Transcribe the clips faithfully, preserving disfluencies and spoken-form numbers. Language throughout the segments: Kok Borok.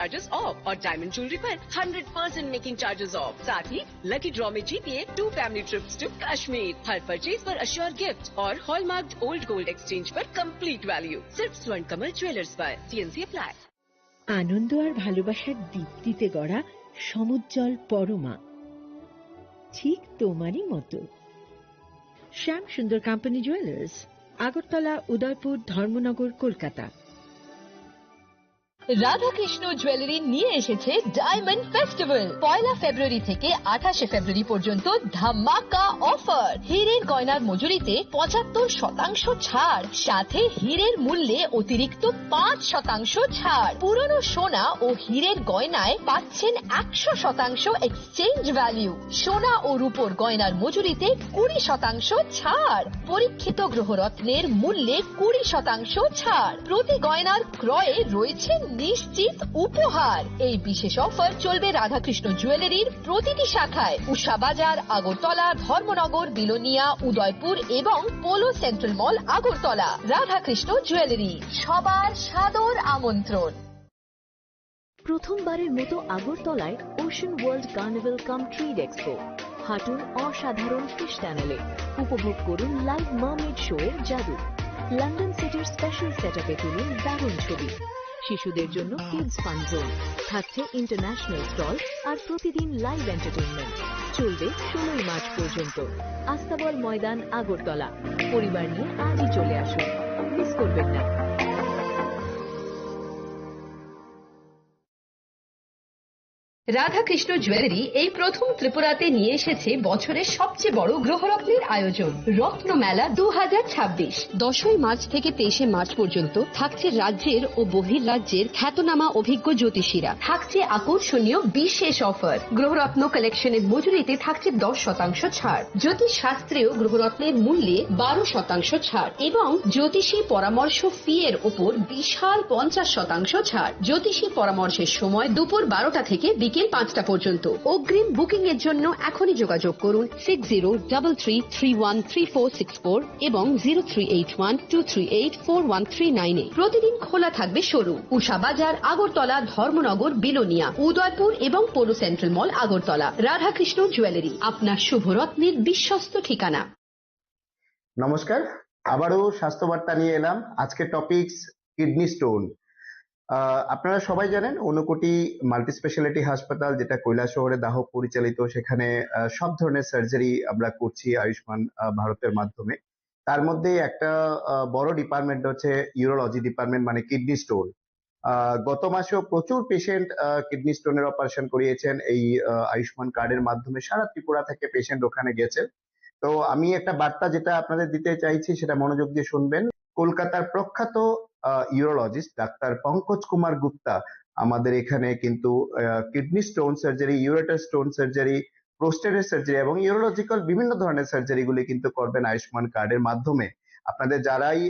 Charges off और diamond jewellery पर hundred percent making charges off. साथ ही लकी ड्रॉ में जीतिए two family trips to Kashmir. हर परचेज पर अश्योर गिफ्ट और हॉलमार्क ओल्ड गोल्ड एक्सचेंज पर कंप्लीट वैल्यू। सिर्फ स्वर्ण कमल ज्वेलर्स पर। TnC apply. আনন্দ আর ভালোবাসার দীপ্তিতে গড়া সমুজ্জ্বল পরমা, ঠিক তোমারই মতো। শ্যাম সুন্দর কোম্পানি জুয়েলার্স, আগরতলা, উদয়পুর, ধর্মনগর, কলকাতা। রাধাকৃষ্ণ জুয়েলারি নিয়ে এসেছে ডায়মন্ড ফেস্টিভ্যাল। পয়লা ফেব্রুয়ারি থেকে আঠাশে ফেব্রুয়ারি পর্যন্ত ধামাকা অফার। হীরের গয়নার মজুরিতে পঁচাত্তর শতাংশ ছাড়, সাথে হীরের মূল্যে অতিরিক্ত পাঁচ শতাংশ ছাড়। পুরনো সোনা ও হীরের গয়নায় পাচ্ছেন একশো শতাংশ এক্সচেঞ্জ ভ্যালু। সোনা ও রূপোর গয়নার মজুরিতে কুড়ি শতাংশ ছাড়। পরীক্ষিত গ্রহরত্নের মূল্যে কুড়ি শতাংশ ছাড়। প্রতি গয়নার ক্রয়ে রয়েছে নিশ্চিত উপহার। এই বিশেষ অফার চলবে রাধাকৃষ্ণ জুয়েলারির প্রতিটি শাখায়, উষা বাজার, আগরতলা, ধর্মনগর, বিলোনিয়া, উদয়পুর এবং পোলো সেন্ট্রাল মল, আগরতলা। রাধাকৃষ্ণ জুয়েলারি, সবার সাদর আমন্ত্রণ। প্রথমবারের মতো আগরতলায় ওশান ওয়ার্ল্ড কার্নিভাল কাম ট্রেড এক্সপো। হাঁটুন অসাধারণ ফিশ টানেলে, উপভোগ করুন লাইভ মার্মেড শো এর জাদু। লন্ডন সিটির স্পেশাল সেটআপে তুলুন দারুণ ছবি। শিশুদের জন্য কিডস ফান জোন, থাকছে ইন্টারন্যাশনাল স্টল আর প্রতিদিন লাইভ এন্টারটেইনমেন্ট। চলবে ষোলোই মার্চ পর্যন্ত। আস্তাবল ময়দান, আগরতলা। পরিবার নিয়ে আজই চলে আসুন, মিস করবেন না। রাধাকৃষ্ণ জুয়েলারি এই প্রথম ত্রিপুরাতে নিয়ে এসেছে বছরের সবচেয়ে বড় গ্রহরত্নের আয়োজন, রত্নমেলা দু হাজার ছাব্বিশ। দশই মার্চ থেকে তেইশে মার্চ পর্যন্ত থাকছে রাজ্যের ও বহির্রাজ্যের খ্যাতনামা অভিজ্ঞ জ্যোতিষীরা। থাকছে আকর্ষণীয় বিশেষ অফার। গ্রহরত্ন কালেকশনের মজুরিতে থাকছে দশ শতাংশ ছাড়। জ্যোতিষ শাস্ত্রীয় গ্রহরত্নের মূল্যে বারো শতাংশ ছাড় এবং জ্যোতিষী পরামর্শ ফি এর উপর বিশাল পঞ্চাশ শতাংশ ছাড়। জ্যোতিষী পরামর্শের সময় দুপুর বারোটা থেকে বিকেল পাঁচটা পর্যন্ত। অগ্রিম বুকিং এর জন্য এখনই যোগাযোগ করুন six zero double three three one three four six four এবং zero three eight one two three eight four one three nine এ। প্রতিদিন খোলা থাকবে শোরুম। উষা বাজার, আগরতলা, ধর্মনগর, বিলোনিয়া, উদয়পুর এবং পৌর সেন্ট্রাল মল, আগরতলা। রাধাকৃষ্ণ জুয়েলারি, আপনার শুভরত্নের বিশ্বস্ত ঠিকানা। নমস্কার, আবারও স্বাস্থ্য বার্তা নিয়ে এলাম। আজকে টপিকস কিডনি স্টোন। আপনারা সবাই জানেন, ঊনকোটি মাল্টি স্পেশালিটি হাসপাতাল, যেটা কৈলাসহরে দাহক পরিচালিত, সেখানে আহ, সব ধরনের সার্জারি আমরা করছি আয়ুষ্মান আহ, ভারতের মাধ্যমে। তার মধ্যে একটা আহ, বড় ডিপার্টমেন্ট হচ্ছে ইউরোলজি ডিপার্টমেন্ট, মানে কিডনি স্টোন। আহ, গত মাসেও প্রচুর পেশেন্ট কিডনি স্টোনের অপারেশন করিয়েছেন এই আহ, আয়ুষ্মান কার্ডের মাধ্যমে। সারা ত্রিপুরা থেকে পেশেন্ট ওখানে গেছেন। তো আমি একটা বার্তা যেটা আপনাদের দিতে চাইছি, সেটা মনোযোগ দিয়ে শুনবেন। কলকাতার প্রখ্যাত ইউরোলজিস্ট ডাক্তার পঙ্কজ কুমার গুপ্তা আমাদের এখানে কিন্তু kidney stone surgery, ureter stone surgery, প্রোস্টেটের সার্জারি এবং ইউরোলজিক্যাল বিভিন্ন ধরনের সার্জারিগুলি কিন্তু করবেন আয়ুষ্মান কার্ডের মাধ্যমে। আপনাদের যারাই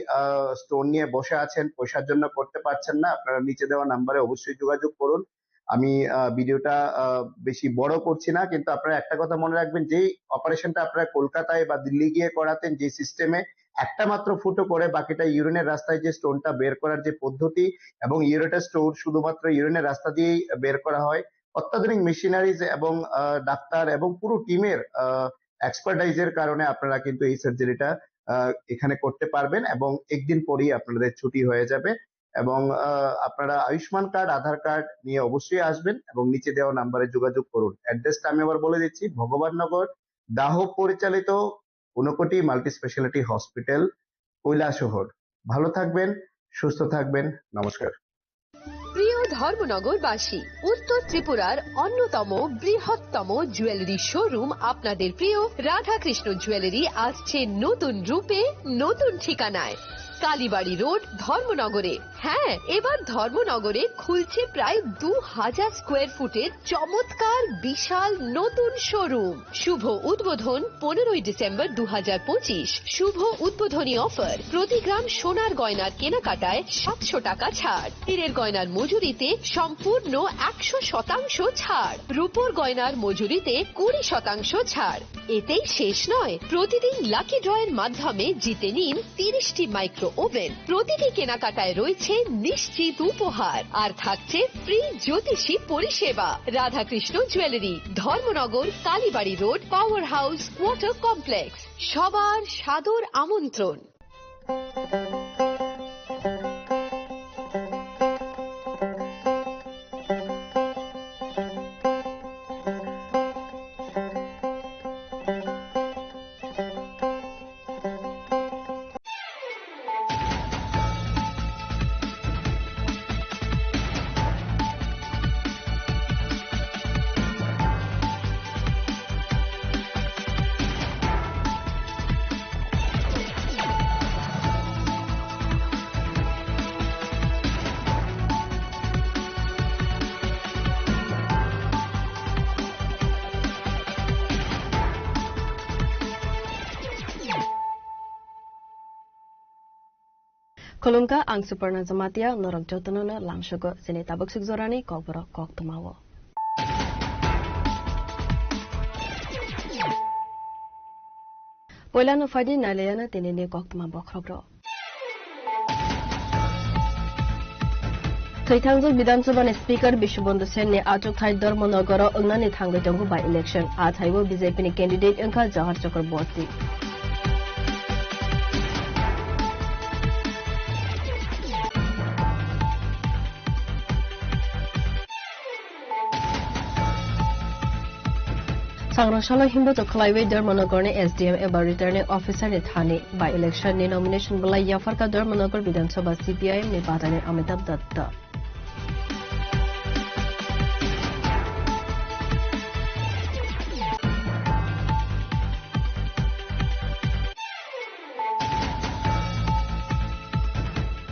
স্টোন নিয়ে বসে আছেন, পয়সার জন্য করতে পারছেন না, আপনারা নিচে দেওয়া নাম্বারে অবশ্যই যোগাযোগ করুন। আমি আহ, ভিডিওটা আহ, বেশি বড় করছি না, কিন্তু আপনারা একটা কথা মনে রাখবেন, যেই অপারেশনটা আপনারা কলকাতায় বা দিল্লি গিয়ে করাতেন, যে সিস্টেমে একটা মাত্র ফুটো করে বাকিটা ইউরিনের রাস্তায় যে স্টোনটা বের করার যে পদ্ধতি এবং ইউরেটার স্টোন শুধুমাত্র ইউরিনের রাস্তা দিয়েই বের করা হয়, অত্যাধুনিক মেশিনারিজ এবং আহ, ডাক্তার এবং পুরো টিমের এক্সপার্টাইজের কারণে আপনারা কিন্তু এই সার্জারিটা এখানে করতে পারবেন এবং একদিন পরেই আপনাদের ছুটি হয়ে যাবে। এবং আহ, আপনারা আয়ুষ্মান কার্ড, আধার কার্ড নিয়ে অবশ্যই আসবেন এবং নিচে দেওয়া নাম্বারে যোগাযোগ করুন। অ্যাড্রেসটা আমি আবার বলে দিচ্ছি, ভগবাননগর, দাহক পরিচালিত Unakoti multi speciality hospital, Kailashahar. ভালো থাকবেন, সুস্থ থাকবেন। নমস্কার। প্রিয় ধর্মনগরবাসী, উত্তর ত্রিপুরার অন্যতম বৃহত্তম জুয়েলারি শোরুম আপনাদের প্রিয় রাধাকৃষ্ণ জুয়েলারি আসছে নতুন রূপে, নতুন ঠিকানায়, কালীবাড়ি রোড, ধর্মনগরে। হ্যাঁ, এবার ধর্মনগরে খুলছে প্রায় দু হাজার স্কোয়ার ফুটের চমৎকার বিশাল নতুন শোরুম। শুভ উদ্বোধন পনেরোই ডিসেম্বর দু হাজার পঁচিশ। শুভ উদ্বোধনী অফার, প্রতি গ্রাম সোনার গয়নার কেনাকাটায় সাতশো টাকা ছাড়, হীরের গয়নার মজুরিতে সম্পূর্ণ একশো শতাংশ ছাড়, রূপোর গয়নার মজুরিতে কুড়ি শতাংশ ছাড়। এতেই শেষ নয়, প্রতিদিন লাকি ড্রয়ের মাধ্যমে জিতে নিন তিরিশটি মাইক্রো ওভেন। প্রতিটি কেনাকাটায় রয়েছে নিশ্চিত উপহার আর থাকছে ফ্রি জ্যোতিষী পরিষেবা। Radhakrishna jewellery, Dharmanagar, Kalibari road, power house, water complex. সবার সাদর আমন্ত্রণ। Khulumkha, ang Suparna Jamatia, norok jotono no lamsogo chini tabuk suk jorani kokborok koktwmao. Poilano phaidi nailayano tinini koktwma bokhorokrok. Thwithangjak Bidhan Sabhani Speaker Bishwabandhu Senni achukthai Dharmanagaro wngnani thangwi tongo by election. A thaibo B J P ni candidate wngkha Johar Chakraborty. Sangrong salo himbochok khlaiwi Dharmanagarni S D M eba returning officer ni thani by election ni nomination belai yapharkha Dharmanagar Bidhan Sabha C P I M ni badani Amitabh Datta.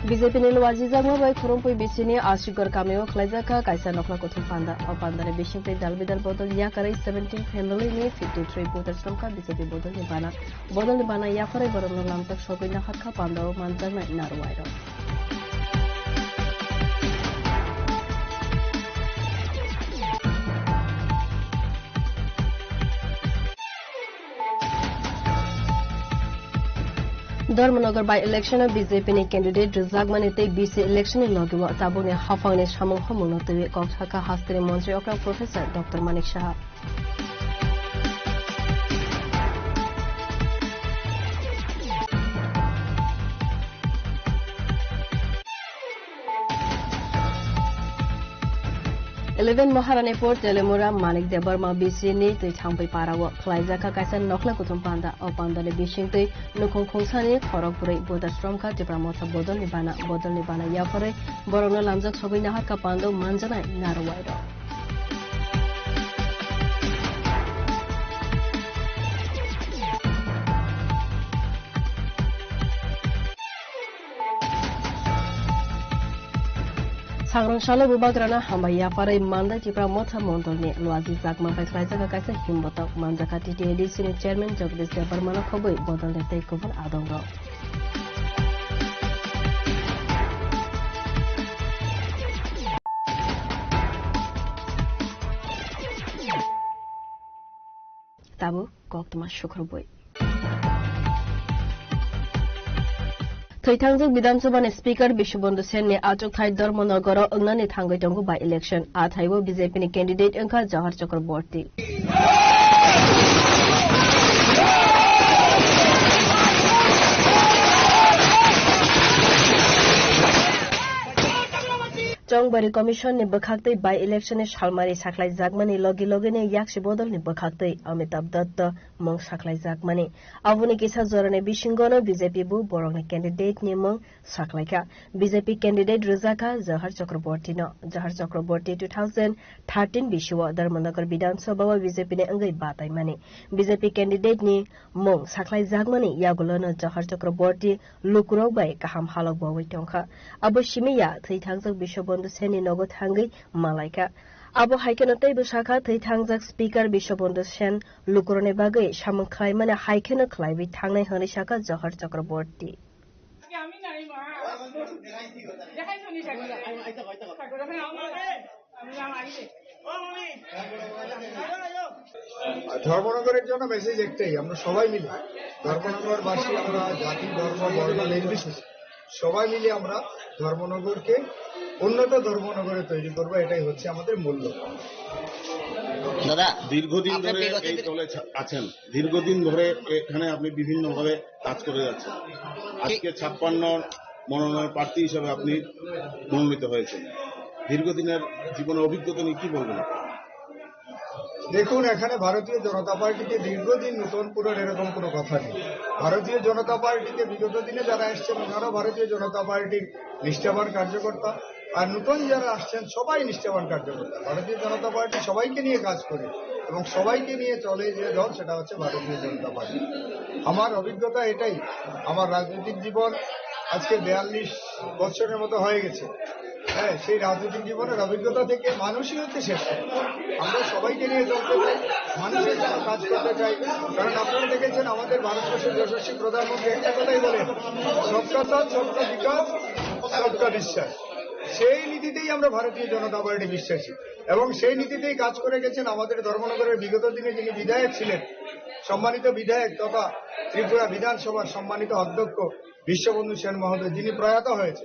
B J P ni luajijakma bai Khurumphwi bisini Ashigar kamio khlaijak kha kaisa nokhla kuthum panda. O pandani bisingtwi dal bidal bodol yakarwi seventeen family ni fifty three voters tongkha B J P bodolni bana. Bodolni bana yapharwi borokno lamjak sogwi naharkha pandao manjaknai narwuairok. Dharmanagar by election o B J P ni candidate rwjakmani tei B C election ni logi o tabukni haphangni samung humungno twiwi kok sakha hasteni montri okra Professor Doctor Manik Saha. Eleven Maharanipur Telemura Manik Debbarma B C ni twi thangpui para o khlaijak kha kaisa nokhla kuthum panda. O panda ni bising twi nukhung khungsani khorok bwrwi buda sromkha Tipra Motha bodol ni bana. Bodol ni bana yapharwi borok no lamjak sogwi naharkha pando manjanai narwuairok. Sangrong salo bubagrano hambai yapharwi Mandai Tipra Motha Mondolni Luaji Chakma bai khlaijak kaisa himbotok manjakha T T A D C ni chairman Jagdish Debbarmano khobwi bodolni tei kubun adongrok. Tabuk koktwma sukrubwi. Thwithangjak Bidhan Sabha ni Speaker Bishwabandhu Sen ni achukthai Dharmanagaro wngnani thangwi tongo by election. A thaibo B J P ni candidate wngkha Johar Chakraborty. Chongbari Commission ni bwkhaktwi by election ni salmari sakhlaijakmani logi logi ni yaksi bodol ni bwkhaktwi Amitabh Datta mung sakhlaijakmani. Aboni kisa jorani bisingo no B J P bo borokni candidate ni mung sakhlaikha. B J P candidate rwjakha Johar Chakraborty no. Johar Chakraborty two thousand thirteen bisio Dharmanagar Bidhan Sabha o B J P ni wngwi bataimani. B J P candidate ni mung sakhlaijakmani yagulo no Johar Chakraborty lukurok bai kaham halok bo wi tongkha. Abo simi ya thwi thangjak Bishwabandhu Sen ni nogo thangwi malaikha. Abo hai kheno teibo sakha, thwi thangjak Speaker Bishwabandhu Sen lukurokni bagwi samung khlaimani hai kheno khlaiwi thangnai hwnwi sakha Johar Chakraborty. ধর্মনগরের জন্য মেসেজ একটাই, আমরা সবাই মিলে ধর্মনগরবাসী, আমরা জাতি, ধর্ম, বর্ণ নির্বিশেষে সবাই মিলে আমরা ধর্মনগরকে উন্নত ধর্মনগরে তৈরি করবো, এটাই হচ্ছে আমাদের মূল লক্ষ্য। দাদা, দীর্ঘদিন আপনার ধরে বিগত এই দিন দলে ছা-, আছেন, দীর্ঘদিন ধরে এখানে আপনি বিভিন্নভাবে কাজ করে যাচ্ছেন। আজকে ছাপ্পান্ন মনোনয়ন প্রার্থী হিসেবে আপনি মনোনীত হয়েছেন। দীর্ঘদিনের জীবনের অভিজ্ঞতা নিয়ে কি বলবেন আপনি? দেখুন, এখানে ভারতীয় জনতা পার্টিতে দীর্ঘদিন নতুন পুরনো এরকম কোনো কথা নেই। ভারতীয় জনতা পার্টিতে বিগত দিনে যারা এসছেন, ওনারাও ভারতীয় জনতা পার্টির নিষ্ঠাবান কার্যকর্তা। আর নতুন যারা আসছেন, সবাই নিষ্ঠাবান কার্যকর্তা। ভারতীয় জনতা পার্টি সবাইকে নিয়ে কাজ করে এবং সবাইকে নিয়ে চলে যে দল, সেটা হচ্ছে ভারতীয় জনতা পার্টি। আমার অভিজ্ঞতা এটাই, আমার রাজনৈতিক জীবন আজকে বিয়াল্লিশ বছরের মতো হয়ে গেছে। হ্যাঁ, সেই রাজনৈতিক জীবনের অভিজ্ঞতা থেকে মানুষই হচ্ছে শ্রেষ্ঠ। আমরা সবাইকে নিয়ে চলতে চাই, মানুষের জন্য কাজ করতে চাই। কারণ আপনারা দেখেছেন, আমাদের ভারতবর্ষের যশস্বী প্রধানমন্ত্রী একটা কথাই বলেন, "সবকা সাথ, সবকা বিকাশ, সবকা বিশ্বাস।" সেই নীতিতেই আমরা ভারতীয় জনতা পার্টি বিশ্বাসী এবং সেই নীতিতেই কাজ করে গেছেন আমাদের ধর্মনগরের বিগত দিনে যিনি বিধায়ক ছিলেন, সম্মানিত বিধায়ক তথা ত্রিপুরা বিধানসভার সম্মানিত অধ্যক্ষ বিশ্ববন্ধু সেন মহোদয়, যিনি প্রয়াত হয়েছে,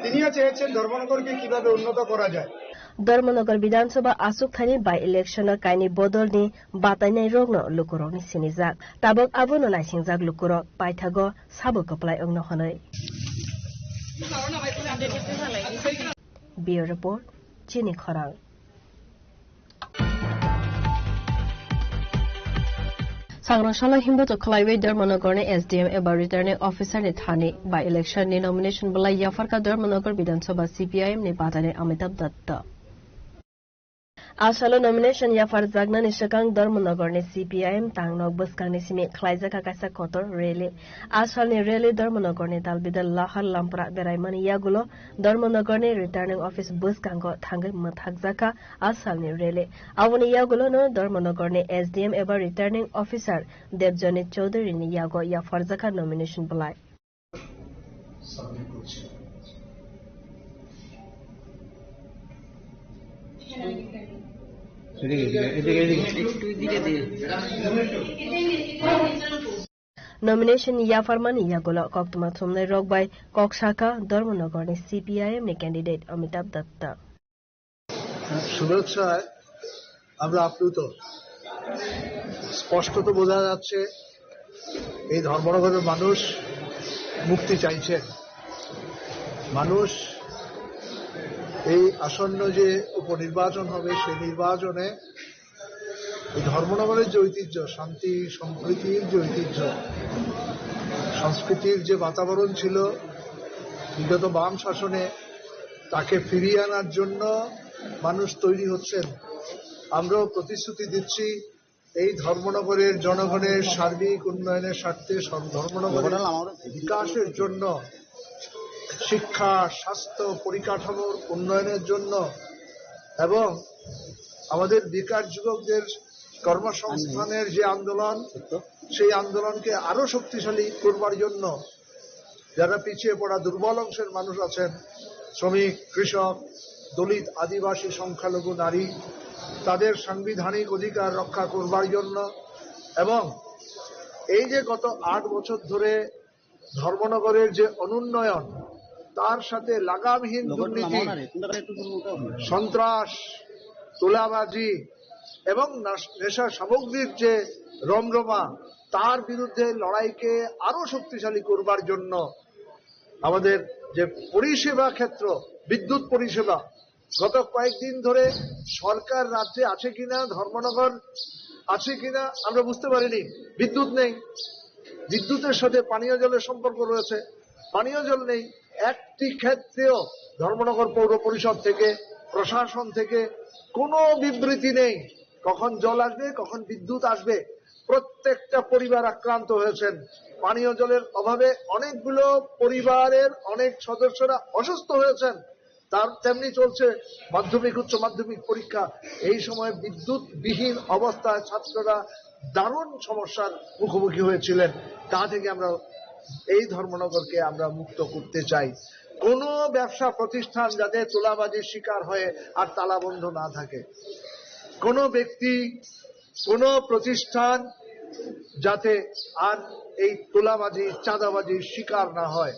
তিনিও চেয়েছেন ধর্মনগরকে কিভাবে উন্নত করা যায়। Dharmanagar Bidhan Sabha aswk thani by election o kainwi bodol ni batainai rok no lukurok ni sinijak. Tabok abono naisingjak lukurok paithago sabo kwplai wngno hwnwi. Bureau Report, Chini Khorang. Sangrong salo himboto khwlaiwi Dharmanagar ni S D M eba returning officer ni thani by election ni nomination belai yapharkha Dharmanagar Bidhan Sabha C P I M ni batainai Amitabh Datta. A salo nomination yapharjaknani swkang Dharmanagar ni C P I M tangnok bwskangni simi khlaijakha kaisa kotor rally. A salni rally Dharmanagar ni Dalbidal Lahar Lampra beraimani yagulo Dharmanagar ni returning office bwskango thangwi mwthakjakha a salni rally. Aboni yagulono Dharmanagar ni S D M eba returning officer Debjani Chowdhury ni yago yapharjakha nomination belai. Nomination yapharmani yagulo koktwma thumnai rok bai kok sakha Dharmanagar ni C P I M ni candidate Amitabh Datta. শুভেচ্ছায় আমরা আপ্লুত। স্পষ্টত বোঝা যাচ্ছে এই ধর্মনগরের মানুষ মুক্তি চাইছেন। মানুষ এই আসন্ন যে উপনির্বাচন হবে, সেই নির্বাচনে এই ধর্মনগরের যে ঐতিহ্য, শান্তি সম্প্রীতির যে ঐতিহ্য, সংস্কৃতির যে বাতাবরণ ছিল বিগত বাম শাসনে, তাকে ফিরিয়ে আনার জন্য মানুষ তৈরি হচ্ছেন। আমরাও প্রতিশ্রুতি দিচ্ছি, এই ধর্মনগরের জনগণের সার্বিক উন্নয়নের স্বার্থে, সর-, ধর্মনগরের বিকাশের জন্য, শিক্ষা, স্বাস্থ্য, পরিকাঠামোর উন্নয়নের জন্য এবং আমাদের বেকার যুবকদের কর্মসংস্থানের যে আন্দোলন, সেই আন্দোলনকে আরো শক্তিশালী করবার জন্য যারা পিছিয়ে পড়া দুর্বল অংশের মানুষ আছেন, শ্রমিক, কৃষক, দলিত, আদিবাসী, সংখ্যালঘু নারী, তাদের সাংবিধানিক অধিকার রক্ষা করবার জন্য এবং এই যে গত আট বছর ধরে ধর্মনগরের যে অনুন্নয়ন, তার সাথে লাগামহীন দুর্নীতি, সন্ত্রাস, তোলাবাজি এবং নাস-, নেশা সামগ্রীর যে রমরমা, তার বিরুদ্ধে লড়াইকে আরো শক্তিশালী করবার জন্য আমাদের যে পরিষেবা ক্ষেত্র, বিদ্যুৎ পরিষেবা, গত কয়েকদিন ধরে সরকার রাজ্যে আছে কিনা, ধর্মনগর আছে কিনা আমরা বুঝতে পারিনি। বিদ্যুৎ নেই, বিদ্যুতের সাথে পানীয় জলের সম্পর্ক রয়েছে, পানীয় জল নেই। একটি ক্ষেত্রেও ধর্মনগর পৌর পরিষদ থেকে, প্রশাসন থেকে কোনো বিবৃতি নেই কখন জল আসবে, কখন বিদ্যুৎ আসবে। প্রত্যেকটা পরিবার আক্রান্ত হয়েছেন। পানীয় জলের অভাবে অনেকগুলো পরিবারের অনেক সদস্যরা অসুস্থ হয়েছেন। তার তেমনি চলছে মাধ্যমিক, উচ্চ মাধ্যমিক পরীক্ষা। এই সময় বিদ্যুৎ বিহীন অবস্থায় ছাত্ররা দারুণ সমস্যার মুখোমুখি হয়েছিলেন। তা থেকে আমরা এই ধর্মনগরকে আমরা মুক্ত করতে চাই। কোনো ব্যবসা প্রতিষ্ঠান যাতে তোলাবাজির শিকার হয়ে আর তালাবন্ধ না থাকে, কোনো ব্যক্তি, কোনো প্রতিষ্ঠান যাতে আর এই তোলাবাজি, চাঁদাবাজির শিকার না হয়।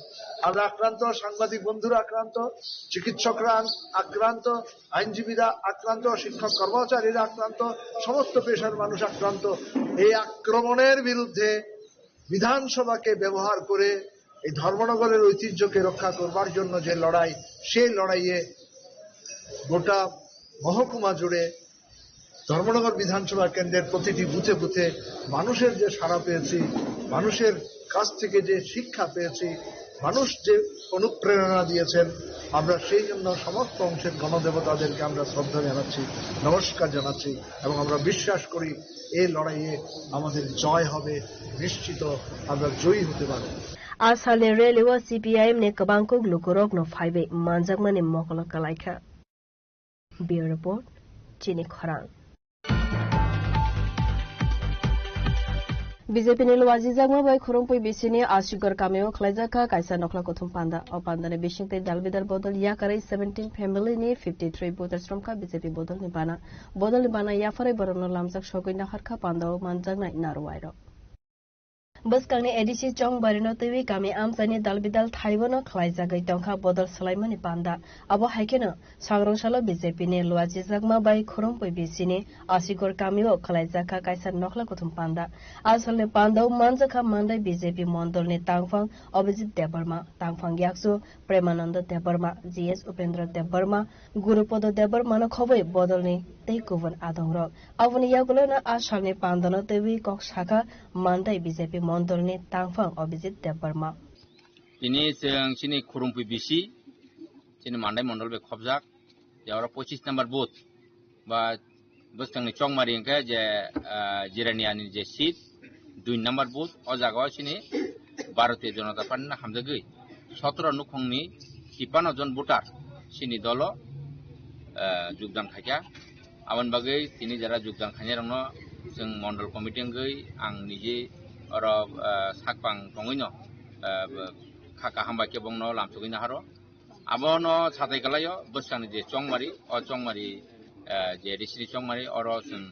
আমরা আক্রান্ত, সাংবাদিক বন্ধুরা আক্রান্ত, চিকিৎসকরা আন-, আক্রান্ত, আইনজীবীরা আক্রান্ত, শিক্ষক কর্মচারীরা আক্রান্ত, সমস্ত পেশার মানুষ আক্রান্ত। এই আক্রমণের বিরুদ্ধে বিধানসভাকে ব্যবহার করে এই ধর্মনগরের ঐতিহ্যকে রক্ষা করবার জন্য যে লড়াই, সেই লড়াইয়ে গোটা মহকুমা জুড়ে ধর্মনগর বিধানসভা কেন্দ্রের প্রতিটি বুথে বুথে মানুষের যে সাড়া পেয়েছি, মানুষের কাছ থেকে যে শিক্ষা পেয়েছি, মানুষ যে অনুপ্রেরণা দিয়েছেন, আমরা সেই জন্য সমস্ত অংশের গণদেবতাদেরকে আমরা শ্রদ্ধা জানাচ্ছি, নমস্কার জানাচ্ছি এবং আমরা বিশ্বাস করি এই লড়াইয়ে আমাদের জয় হবে, নিশ্চিত আমরা জয়ী হতে পারব। A salni rally o C P I M ni kwbang kuk lukurokno phaiwi manjakmani mokolo kwlaikha. Bureau Report, Chini Khorang. B J P ni luajijakma bai Khurungpui bisini Asigor kamio khwlaijakha kaisa nokhla kuthum panda. O pandani bisingtwi dalbidal bodol yakarwi seventeen family ni fifty three voters romkha B J P bodolni bana. Bodolni bana yapharwi borokno lamjak sogwi naharkha pandao manjaknai narwai rok. Bwskangni A D C Chongbarino twiwi kami amchaini dalbidal thaibono khwlaijagwi tongkha bodol swlaimani panda. Abo hai kheno Sangrong salo B J P ni luajijakma bai Khurungpui bisini Asigor kamio khwlaijakha kaisa nokhla kuthum panda. A salni pandao manjakha Mandai B J P mondolni tangphang Abhijit Debbarma, tangphang yakchu Premananda Debbarma, G S Upendra Debbarma, Gurupodo Debbarmano khobwi bodolni tei kubun adongrok. Aboni yagulono a salni pandano twiwi kok sakha Mandai B J P mondolni tangphang Abhijit Debbarma. Tini chwng chini Khurungpui bisi, chini Mandai mondol bai khobjak, je oro pochis number booth ba bwskangni chongmari hwnkhe je, ah, Jiraniani je seat, dui number booth, o jaga o chini Bharatiya Janata Party no hamjagwi sotoro nukhungni tipanno jon voter chini dolo, ah, jogdan khaikha. Aboni bagwi tini jara jogdan khainai rokno chwng mondol committee wngwi ang nije oro, ah, sakpang tongwino, ah, kha kaham bai khe bongno lamsogwi naharo. Abono satai kalaio bwskangni je chongmari, o chongmari, eh, je A D C ni chongmari, oro chwng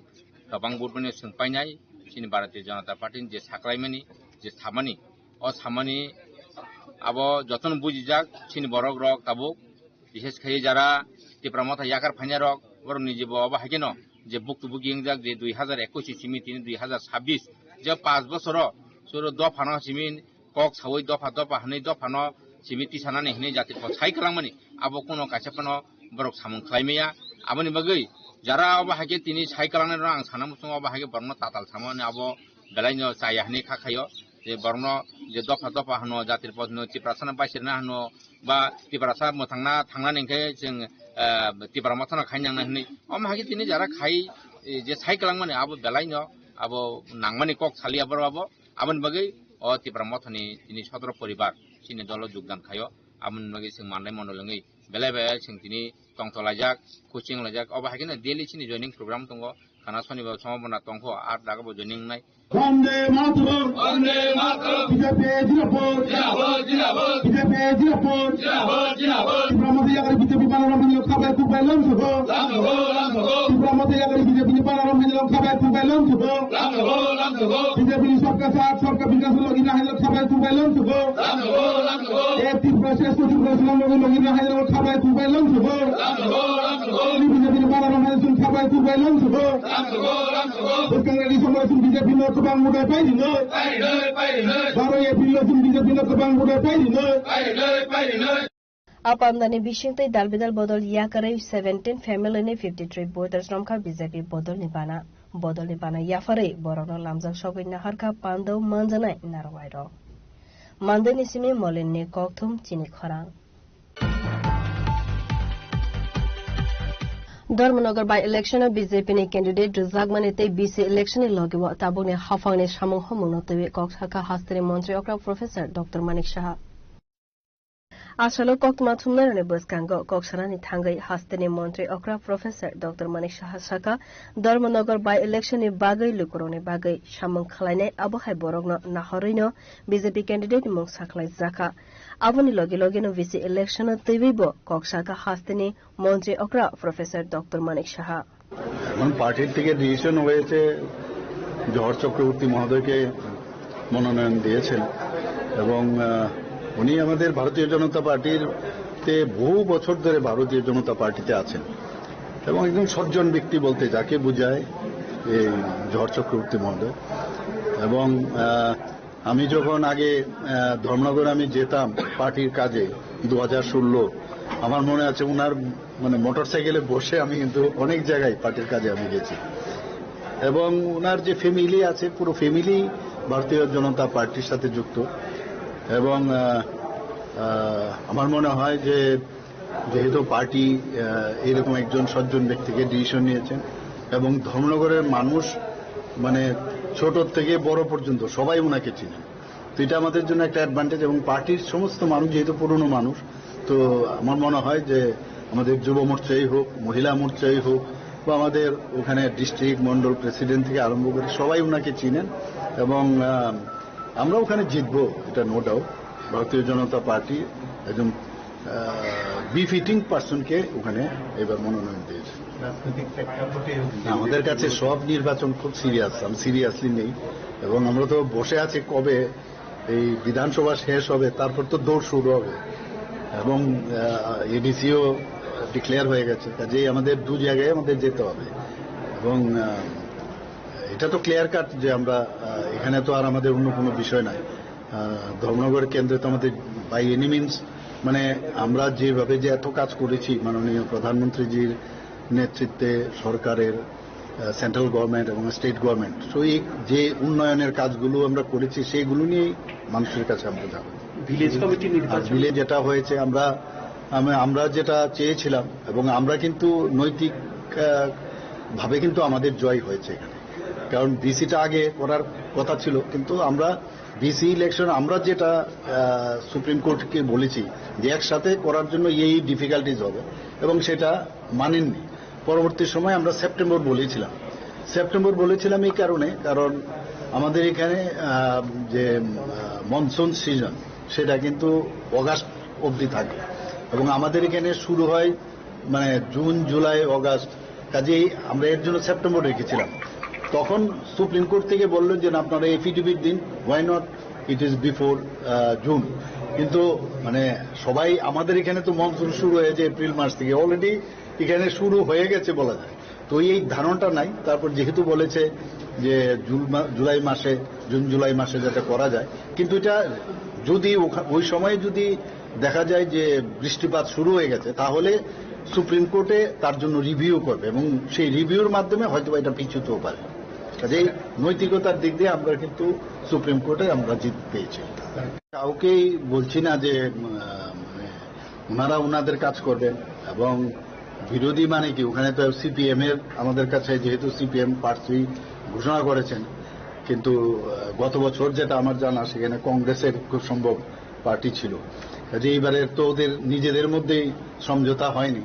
kwbang vote mani chwng painai, chini Bharatiya Janata Party ni je saklaimani, je samani, o samani abo jotono bujijak, chini borok rok tabuk, bishes khai jara Tipra Motha yakar phainai rok, borok ni je bo abo hai kheno je buktu buki wngjak je dui hazar ekush simi tini dui hazar sabbish, je panch bosoro suru dophano simi kok sawi dopha dopha hwnwi dophano simi tisanani hwnwi jati kok sai kwlangmani abo kuno kaisa phano borok samung khlai maya. Aboni bagwi jara obo hai khe tini sai kwlangnai rok ang sana muchungo obo hai khe borokno tatal samani abo belaino chaya hwnwi kha khaio je borokno je dopha dopha hwno jati ni podno Tiprasano baisirna hwno ba Tiprasa mwthangna thangnani hwnkhe chwng, eh, Tipra Mothano khai nangnai hwnwi omo hai khe tini jara khai, eh, je sai kwlangmani abo belaino abo nangmani kok saliya borok abo. Aboni bagwi o Tipra Mothani tini sotoro poribar chini dolo jogdan khaio. Aboni bagwi chwng Mandai mondol wngwi belai belai chwng tini tongthok laijak, coaching laijak. Obo hai kheno daily chini joining program tongo. Khana sonibar somo bona tongkho, ar daga bo joining wngnai. Vande Mataram. Vande Mataram. B J P zindabad. Zindabad, zindabad. B J P zindabad. Zindabad, zindabad. Tipra Motha yakari B J P bana ramani khabai tubai lam sabo. Lam sabo, lam sabo. Tipra Motha yakari B J P ni bana ramani khabai tubai lam sabo. Lam sabo, lam sabo. B J P ni sabka saath, sabka vikas logi na hai khabai tubai lam sabo. Lam sabo, lam sabo. E Tripura Shreshtha Tripura Sona logi logi na hai khabai tubai lam sabo. Lam sabo, lam sabo. B J P ni bana ramani khabai tubai lam sabo. Lam sabo, lam sabo. Bwskang rally songmani chwng B J P no kwbang budai pai rwnai. Pai rwnai, pai rwnai. Baro April o chwng B J P no kwbang budai pai rwnai. Pai rwnai, pai rwnai. A pandani bisingtwi dalbidal bodol yakarwi seventeen family ni fifty three voters romkha B J P bodolni bana. Bodolni bana yapharwi borokno lamjak sogwi naharkha pandao manjanai narwai rok. Mandaini simi Molinni kokthum chini khorang. Dharmanagar by election o B J P ni candidate rwjakmani tei B C election ni logi o tabukni haphangni samung humungno twiwi kok sakha hasteni montri okra Professor Doctor Manik Saha. Asalo koktwma thumnairokni bwskango kok sanani thangwi hasteni montri okra Professor Doctor Manik Saha sakha, Dharmanagar by election ni bagwi lukurokni bagwi samung khlainai abo hai borokno nahorwino B J P candidate ni mung sakhlaijakha. Aboni logi logino V C election o twiwi bo kok sakha hasteni montri okra Professor Doctor Manik Saha. এখন পার্টির থেকে ডিসিশন হয়েছে, জহর চক্রবর্তী মহোদয়কে মনোনয়ন দিয়েছেন এবং, আহ, উনি আমাদের ভারতীয় জনতা পার্টির তে বহু বছর ধরে ভারতীয় জনতা পার্টিতে আছেন এবং একজন সজ্জন ব্যক্তি বলতে যাকে বোঝায় এই জহর চক্রবর্তী মহোদয়। এবং, আহ, আমি যখন আগে, আহ, ধর্মনগরে আমি যেতাম পার্টির কাজে দু হাজার ষোলো, আমার মনে আছে ওনার মানে মোটরসাইকেলে বসে আমি কিন্তু অনেক জায়গায় পার্টির কাজে আমি গেছি। এবং ওনার যে ফ্যামিলি আছে, পুরো ফ্যামিলি ভারতীয় জনতা পার্টির সাথে যুক্ত। এবং, আহ, আহ, আমার মনে হয় যে যেহেতু পার্টি, আহ, এরকম একজন সজ্জন ব্যক্তিকে ডিসিশন নিয়েছেন এবং ধর্মনগরের মানুষ মানে ছোট থেকে বড় পর্যন্ত সবাই ওনাকে চিনেন। তো এটা আমাদের জন্য একটা অ্যাডভান্টেজ এবং পার্টির সমস্ত মানুষ যেহেতু পুরনো মানুষ, তো আমার মনে হয় যে আমাদের যুব মোর্চাই হোক, মহিলা মোর্চাই হোক বা আমাদের ওখানে ডিস্ট্রিক্ট, মন্ডল প্রেসিডেন্ট থেকে আরম্ভ করে সবাই ওনাকে চিনেন এবং, আহ, আমরা ওখানে জিতবো, এটা নো ডাউট। ভারতীয় জনতা পার্টি একজন, আহ, বিফিটিং পার্সনকে ওখানে এবার মনোনয়ন দিয়েছে। রাজনৈতিক প্রেক্ষাপটে না, আমাদের কাছে সব নির্বাচন খুব সিরিয়াস, আমি সিরিয়াসলি নেই এবং আমরা তো বসে আছি কবে এই বিধানসভা শেষ হবে, তারপর তো দৌড় শুরু হবে এবং, আহ, এডিসিও ডিক্লেয়ার হয়ে গেছে, কাজেই আমাদের দু জায়গায় আমাদের যেতে হবে এবং, আহ, এটা তো ক্লিয়ার কাট যে আমরা, আহ, এখানে তো আর আমাদের অন্য কোনো বিষয় নাই। আহ, ধর্মনগর কেন্দ্রে তো আমাদের বাই এনি মিনস, মানে, আমরা যেভাবে যে এত কাজ করেছি মাননীয় প্রধানমন্ত্রীজির নেতৃত্বে সরকারের, আহ, সেন্ট্রাল গভর্নমেন্ট এবং স্টেট গভর্নমেন্ট, তো এই যে উন্নয়নের কাজগুলো আমরা করেছি সেইগুলো নিয়েই মানুষের কাছে আমরা যাবো। ভিলেজ কমিটি আর নির্বাচন। ভিলেজ যেটা হয়েছে, আমরা, আমি, আমরা যেটা চেয়েছিলাম এবং আমরা কিন্তু নৈতিক, আহ, ভাবে কিন্তু আমাদের জয় হয়েছে এখানে, কারণ ভিসিটা আগে করার কথা ছিল, কিন্তু আমরা ভিসি ইলেকশন আমরা যেটা, আহ, সুপ্রিম কোর্টকে বলেছি যে একসাথে করার জন্য এই ডিফিকাল্টিজ হবে এবং সেটা মানেননি। পরবর্তী সময় আমরা সেপ্টেম্বর বলেছিলাম। সেপ্টেম্বর বলেছিলাম এই কারণে, কারণ আমাদের এখানে, আহ, যে, আহ, মনসুন সিজন সেটা কিন্তু অগাস্ট অবধি থাকে এবং আমাদের এখানে শুরু হয় মানে জুন, জুলাই, অগাস্ট, কাজেই আমরা এর জন্য সেপ্টেম্বর রেখেছিলাম। তখন সুপ্রিম কোর্ট থেকে বললেন যে, "না, আপনারা এফিডেভিট দিন, why not it is before, আহ, জুন?" কিন্তু মানে সবাই, আমাদের এখানে তো মনসুন শুরু হয়েছে এপ্রিল মাস থেকে, অলরেডি এখানে শুরু হয়ে গেছে বলা যায়। তো এই ধারণাটা নাই। তারপর যেহেতু বলেছে যে জুন মা-, জুলাই মাসে, জুন জুলাই মাসে যাতে করা যায়, কিন্তু এটা যদি ওখা-, ওই সময় যদি দেখা যায় যে বৃষ্টিপাত শুরু হয়ে গেছে, তাহলে সুপ্রিম কোর্টে তার জন্য রিভিউ করবে এবং সেই রিভিউর মাধ্যমে হয়তো বা এটা পিছুতেও পারে। কাজেই নৈতিকতার দিক দিয়ে আমরা কিন্তু সুপ্রিম কোর্টে আমরা জিত পেয়েছি। কাউকেই বলছি না যে, উম, আহ, মানে, ওনারা ওনাদের কাজ করবেন এবং বিরোধী মানে কি, ওখানে তো সিপিএম এর, আমাদের কাছে যেহেতু সিপিএম প্রার্থী ঘোষণা করেছেন, কিন্তু, আহ, গত বছর যেটা আমার জানা, সেখানে কংগ্রেসের খুব সম্ভব পার্টি ছিল। কাজে এইবারে তো ওদের নিজেদের মধ্যেই সমঝোতা হয়নি,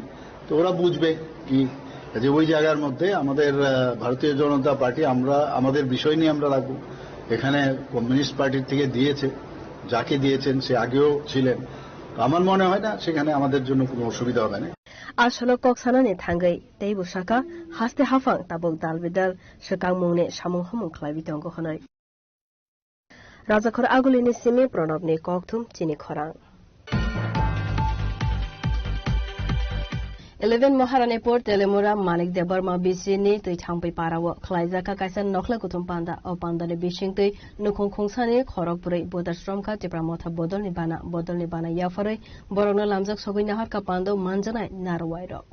তো ওরা বুঝবে কি। কাজে ওই জায়গার মধ্যে আমাদের, আহ, ভারতীয় জনতা পার্টি, আমরা আমাদের বিষয় নিয়ে আমরা রাখবো। এখানে কমিউনিস্ট পার্টির থেকে দিয়েছে, যাকে দিয়েছেন সে আগেও ছিলেন। তো আমার মনে হয় না সেখানে আমাদের জন্য কোনো অসুবিধা হবে না। Aswkno kok sanani thangwi teibo sakha, haste haphang tabuk dal bidal swkangmungni samung humung khlaiwi tongo hwnwi. Rajakhor Agulini simi Pranabni kokthum chini khorang. Eleven Maharanipur Telemura Manik Debbarma B C ni Twithangpui parao khlaijak kaisa nokhla kuthum panda. O pandani bisingtwi nukhung khungsani khorok bwrwi buda sromkha Tipra Motha bodolni bana, bodolni bana yapharwi borokno lamjak sogwi naharkha pando manjanai narwai rok.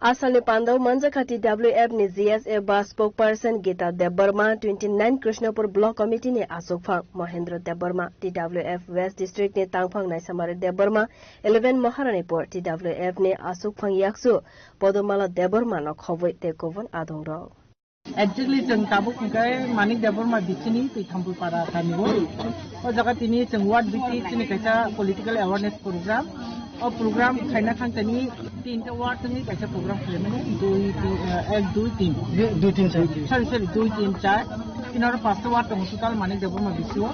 Asalni pandao manjakha T W F ni G S A ba spokesperson Gita Debbarma, twenty nine Krishnapur Block Committee ni aswkphang Mohendra Debbarma, T W F West District ni tangphang Naisamari Debbarma, eleven Maharanipur T W F ni aswkphang yakchu Podomala Debbarma no khobwi tei kubun adongrok. Exactly, chwng tabuk hwnkhe Manik Debbarma bisini Twithambui para kamio. O jaga tini chwng ward B T chini kaisa political awareness program. O program khaina thang tini tinta ward ni kaisa program khlaimani, dui, tin, eh, ek, dui, tin. Dui, dui, tin, char. Sorry, sorry, dui, tin, char. Tini oro pasta ward tongo total Manik Debbarma bisio.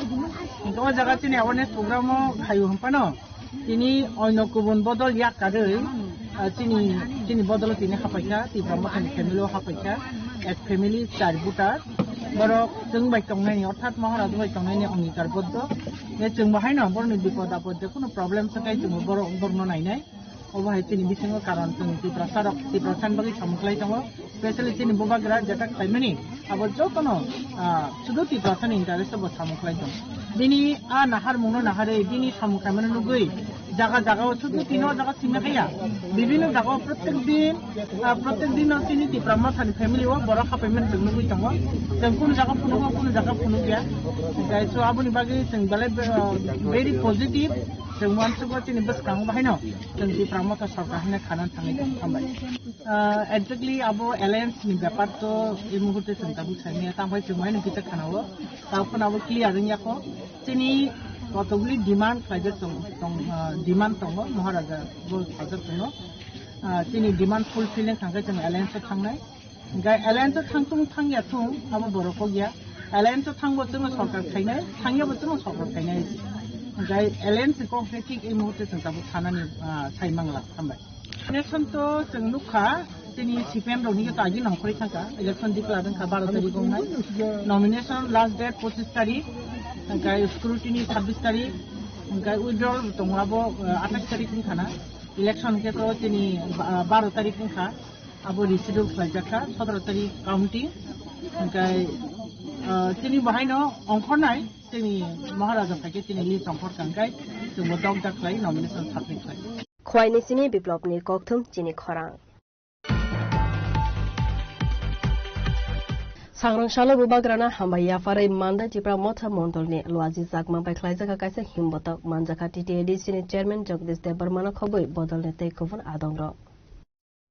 Hwnkhe o jaga chini awareness program o khaio hwnphano. Tini oino kubun bodol yak karwi, Ah, chini, chini bodolo tini hapaikha, Tipra Mothani family o hapaikha, ek family char voter. Borok chwng bai tongnani, orthat Maharaj bai tongnani ongikar boddo. Ye chwng bo haino borokni bipod apod je kuno problem sakai chwng bo borok, borokno nainai. Obo hai chini bisingo karon chwng Tiprasa rok, Tiprasa ni bagwi samung khlai tongo. Specially chini bubagra jeta khlaimani abo jotono, ah, sudu Tiprasa ni interest bo samung khlai tongo. Bini a naharmungno naharwi bini samung khlaimano nugwi jaga jaga o sudu tino jaga simi khaya. Bibhinno jaga o protek din, ah, protek din o chini Tipra Mothani family o borok hapaimani chwng nugwi tongo. Chwng kunu jaga phunugo, kunu jaga phunukya. Jai so aboni bagwi chwng belai, ah, very positive. Chwng uansukgo chini bwskango bahaino chwng Tipra Motha sorkar hwnwi khanani thangwi tong hambai. Ah, exactly abo alliance ni bepar to ei muhurte chwng tabuk saimanya, tamo chwng mai no kisa khanao, tamo phano abo clear wngya kho. Chini kotokguli demand khlaijak tong, tong, ah, demand tongo, Maharaja bo sajak tongo. Ah, chini demand fulfilling thangkhe chwng alliance o thangnai. Hingkhe alliance o thangtung thangya thung, abo borok kok ya. Alliance o thangbo chwngno sorkar khainai, thangya bo chwngno sorkar khainai. Hingkhe alliance ni kok khe thik ei muhurte chwng tabuk sanani, ah, sai mangla. Hambai. Nomination to chwng nukha, chini C P M rokni khe to agi nongkhorwi thangkha, election declare wngkha baro tarik wngnai. Nomination last date pochis tarik, hingkhe scrutiny sabbish tarik, hingkhe withdrawal bo tongo abo, eh, athais tarik wngkha na. Election khe to chini, ah, baro tarik wngkha, abo reschedule khlaijakha, sotoro tarik counting, hingkhe, ah, chini bahaino ongkhornai, chini Maharaja phaikhe chini list ongkhorkha, hingkhe chwngbo dokjak khlai nomination submit khlai. Khwaini simi Biplopni kokthum chini khorang. Sangrang salo bubagrana hambai yapharwi Mandai Tipra Motha Mondolni Luaji Chakma bai khlaijak kaisa himbotok manjakha T T A D C ni chairman Jagdish Debbarmano khobwi bodolni tei kubun adongrok.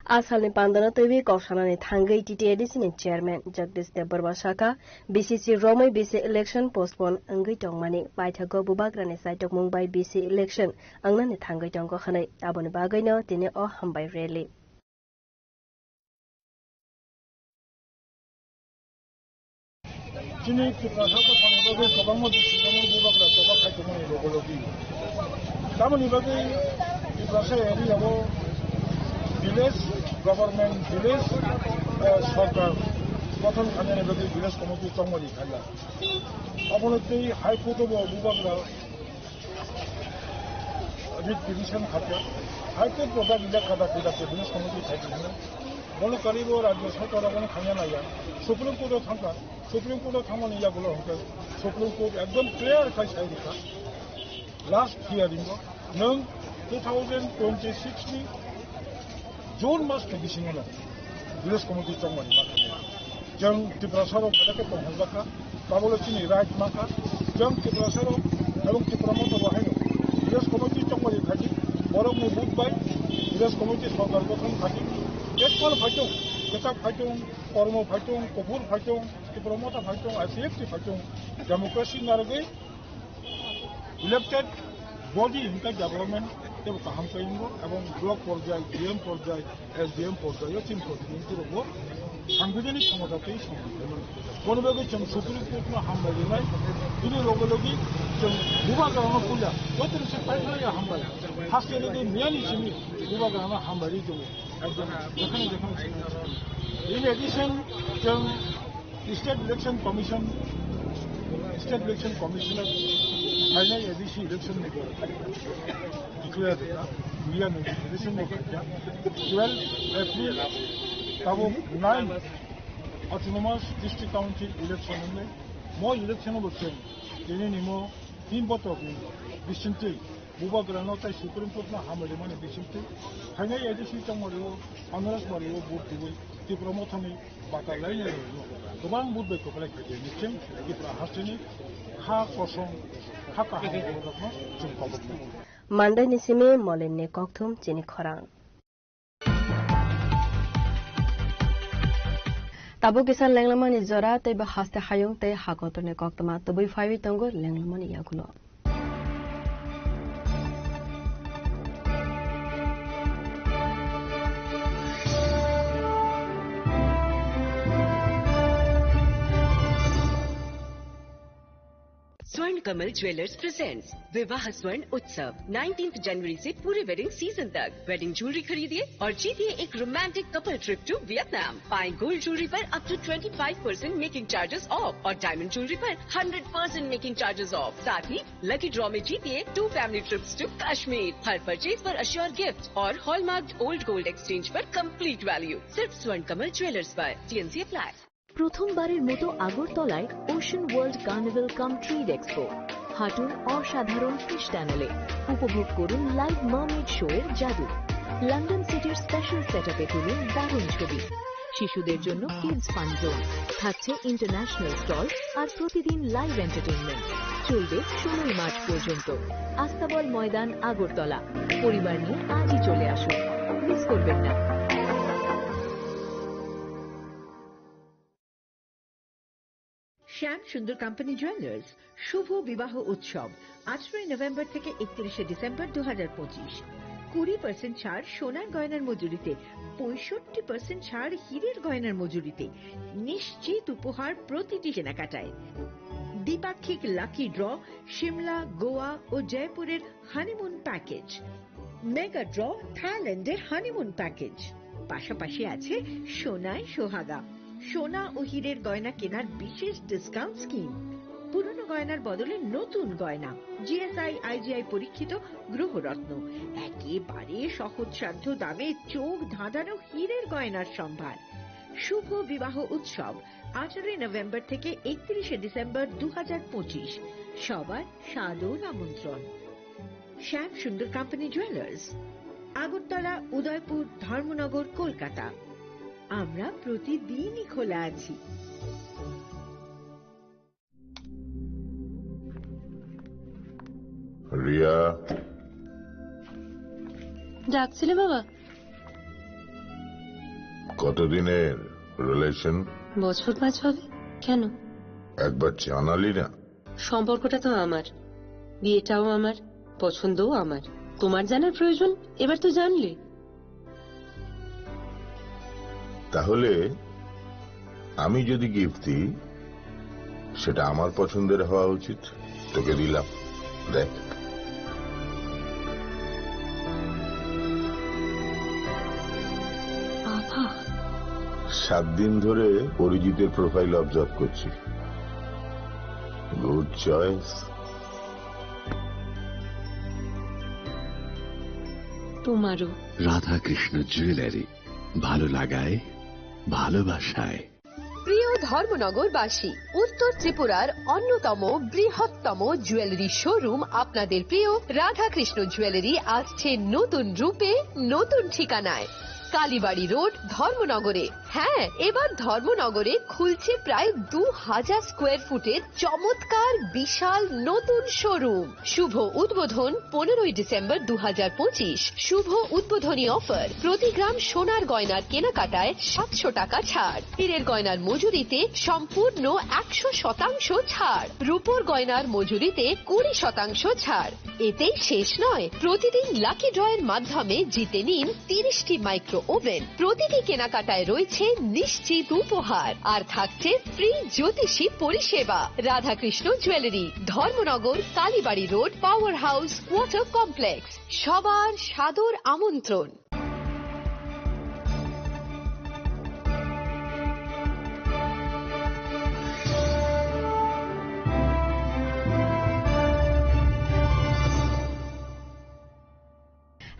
A salni pandano twiwi kok sanani thangwi T T A D C ni chairman Jagdish Debbarma sakha, B C C romwi B C election postpone wngwi tongmani paithago bubagrani chaitokmung bai B C election wngnani thangwi tongo hwnwi, aboni bagwino tini o hambai rally. Chini Tiprasa dophani bagwi kwbangma bisingtwi bubagra choba khai tongmani logi logi. Tamoni bagwi Tiprasa area o village government, village, eh, sorkar gothon khainani bagwi village committee chongmani khaiya. Obono tei High Court o bo bubagra writ petition khaikha, High Court bo dagi lekha dakti dakti village committee khaikha hwnwi. Bono karibo rajya sarkar abono khanya naiya. Supreme Court o thangkha, Supreme Court o thangmani yagulo hwnkhe Supreme Court ekdom clear khai sai rikha. Last hearing o nwng two thousand twenty-six ni June mas ni bisingo no village committee chongmani ma khe. Chwng Tiprasa rok belai khe tongthokjak kha, tabolo chini right ma kha. Chwng Tiprasa rok ebong Tipra Motha bo haino village committee chongmani khaji, borok ni vote bai village committee sorkar gothon khaji. Tekpal phaitong, kwchak phaitong, kormo phaitong, kuphur phaitong, Tipra Motha phaitong, I C F T phaitong, democracy narwgwi elected body hwnka development tebo kaham khe wngo, ebong block porjai, D M porjai, S D M porjai o chini constituency rogo sangbidhanik khomota tei samung khlaimani. Bono bagwi chwng Supreme Court no hambai rinai, bini loge logi chwng bubagrano puila, joto ni se paithakya hambai, haste logi miyani simi bubagrano hambai ri tongo. Ekdom jekhane jekhane. In addition, chwng State Election Commission, State Election Commissioner phainai A D C election ni bo declare rwkha, India ni election ni bo khaikha. Twelve April tabuk nine Autonomous District Council election wngwi, mo election bo chwng tini ni mo tin botok ni bisingtwi bubagrano tei Supreme Court no hambai rimani bisingtwi phainai A D C chongmari o Honoras Bari o vote diwi Tipra Mothani bata lainai rwino kwbang vote bai kwplai khaidi hwnwi chwng Tipra hasteni kha kosong kha kaham borokno chwng koboknai. Mandaini simi Molinni kokthum chini khorang. Tabuk kisa lenglamani jora tei bo haste hayung tei hakotorni koktwma tubui phaiwi tongo lenglamani yagulo. Soil Kamal jewellers presents विवाह स्वर्ण उत्सव nineteenth जनवरी से पूरे wedding season तक। Wedding jewellery खरीदिए और जीतिए एक romantic couple trip to Vietnam. पाएं गोल्ड ज्वेलरी पर up to twenty five percent making charges off और डायमंड ज्वेलरी पर hundred percent making charges off. साथ ही लकी ड्रॉ में जीतिए two family trips to Kashmir. हर परचेज पर अश्योर गिफ्ट और हॉलमार्क ओल्ड गोल्ड एक्सचेंज पर कंप्लीट वैल्यू। सिर्फ स्वर्ण कमल ज्वेलर्स पर। TMC apply. প্রথমবারের মতো আগরতলায় ওশান ওয়ার্ল্ড কার্নিভাল কাম ট্রেড এক্সপো। হাঁটুন অসাধারণ ফিশ টানেলে, উপভোগ করুন লাইভ মার্মেড শো এর জাদু। লন্ডন সিটির স্পেশাল সেটআপে তুলুন দারুণ ছবি। শিশুদের জন্য কিডস ফান জোন, থাকছে ইন্টারন্যাশনাল স্টল আর প্রতিদিন লাইভ এন্টারটেইনমেন্ট। চলবে ষোলোই মার্চ পর্যন্ত। আস্তাবল ময়দান, আগরতলা। পরিবার নিয়ে আজই চলে আসুন, মিস করবেন না। শ্যাম সুন্দর কোম্পানি জুয়েলার্স শুভ বিবাহ উৎসব, আঠারোই নভেম্বর থেকে একত্রিশে ডিসেম্বর দু হাজার পঁচিশ। কুড়ি পার্সেন্ট ছাড় সোনার গয়নার মজুরিতে, পঁয়ষট্টি পার্সেন্ট ছাড় হীরের গয়নার মজুরিতে, নিশ্চিত উপহার প্রতিটি কেনাকাটায়। দ্বিপাক্ষিক লাকি ড্র, সিমলা, গোয়া ও জয়পুরের হানিমুন প্যাকেজ, মেগা ড্র, থাইল্যান্ডের হানিমুন প্যাকেজ। পাশাপাশি আছে সোনায় সোহাগা, সোনা ও হীরের গয়না কেনার বিশেষ ডিসকাউন্ট স্কিম, পুরনো গয়নার বদলে নতুন গয়না, জিএসআই আইজিআই পরীক্ষিত গ্রহরত্ন, একেবারে সহজসাধ্য দামে চোখ ধাঁধানো হীরের গয়নার সম্ভার। শুভ বিবাহ উৎসব, আঠারোই নভেম্বর থেকে একত্রিশে ডিসেম্বর দু হাজার পঁচিশ। সবার সাদর আমন্ত্রণ। শ্যাম সুন্দর কোম্পানি জুয়েলার্স, আগরতলা, উদয়পুর, ধর্মনগর, কলকাতা। আমরা প্রতিদিনই খোলা আছি। রিয়া। ডাকছিলে বাবা? কতদিনের রিলেশন? বছর পাঁচ হবে। কেন? একবার জানালি না। সম্পর্কটা তো আমার, বিয়েটাও আমার, পছন্দও আমার। তোমার জানার প্রয়োজন এবার তো জানলে। তাহলে আমি যদি গিফট দিই, সেটা আমার পছন্দের হওয়া উচিত। তোকে দিলাম, দেখ। বাবা। সাত দিন ধরে অরিজিতের প্রোফাইল অবজার্ভ করছি। Good choice. তোমারও। রাধাকৃষ্ণ জুয়েলারি, ভালো লাগায়, ভালোবাসায়। প্রিয় ধর্মনগরবাসী, উত্তর ত্রিপুরার অন্যতম বৃহত্তম জুয়েলারি শোরুম আপনাদের প্রিয় রাধাকৃষ্ণ জুয়েলারি আসছে নতুন রূপে, নতুন ঠিকানায়। কালীবাড়ি রোড, ধর্মনগরে। হ্যাঁ, এবার ধর্মনগরে খুলছে প্রায় দু হাজার স্কোয়ার ফুটের চমৎকার বিশাল নতুন শোরুম। শুভ উদ্বোধন পনেরোই ডিসেম্বর দু হাজার পঁচিশ। শুভ উদ্বোধনী অফার, প্রতি গ্রাম সোনার গয়নার কেনাকাটায় সাতশো টাকা ছাড়, হীরের গয়নার মজুরিতে সম্পূর্ণ একশো শতাংশ ছাড়, রূপোর গয়নার মজুরিতে কুড়ি শতাংশ ছাড়। এতেই শেষ নয়, প্রতিদিন লাকি ড্রয়ের মাধ্যমে জিতে নিন তিরিশটি মাইক্রো ওভেন। প্রতিটি কেনাকাটায় রয়েছে নিশ্চিত উপহার, আর থাকছে ফ্রি জ্যোতিষী পরিষেবা। Radhakrishna jewellery, Dharmanagar, Kalibari road, power house, water complex. সবার সাদর আমন্ত্রণ।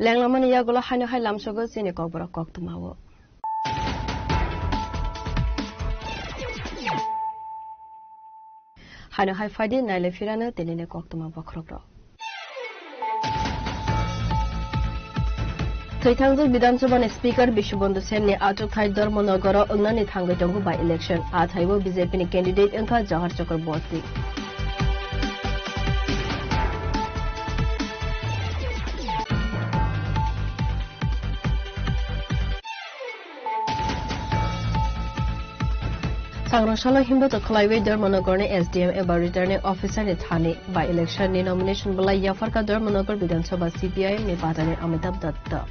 Lenglamani yagulo haino hai lamsogo chini kokborok koktwmao. Haino hai phaidi naile phirano tinini koktwma bokhorokrok. Thwithangjak Bidhan Sabha ni Speaker Bishubandhu Sen ni achukthai Dharmanagaro wngnani thangwi tongo by election. A thaibo B J P ni candidate wngkha Jahar Chakraborty. Sangrong salo himboto khwlaiwi Dharmanagar ni S D M eba returning officer ni thani by election ni nomination belai yapharkha Dharmanagar Bidhan Sabha C P I M ni patani Amitabh Datta.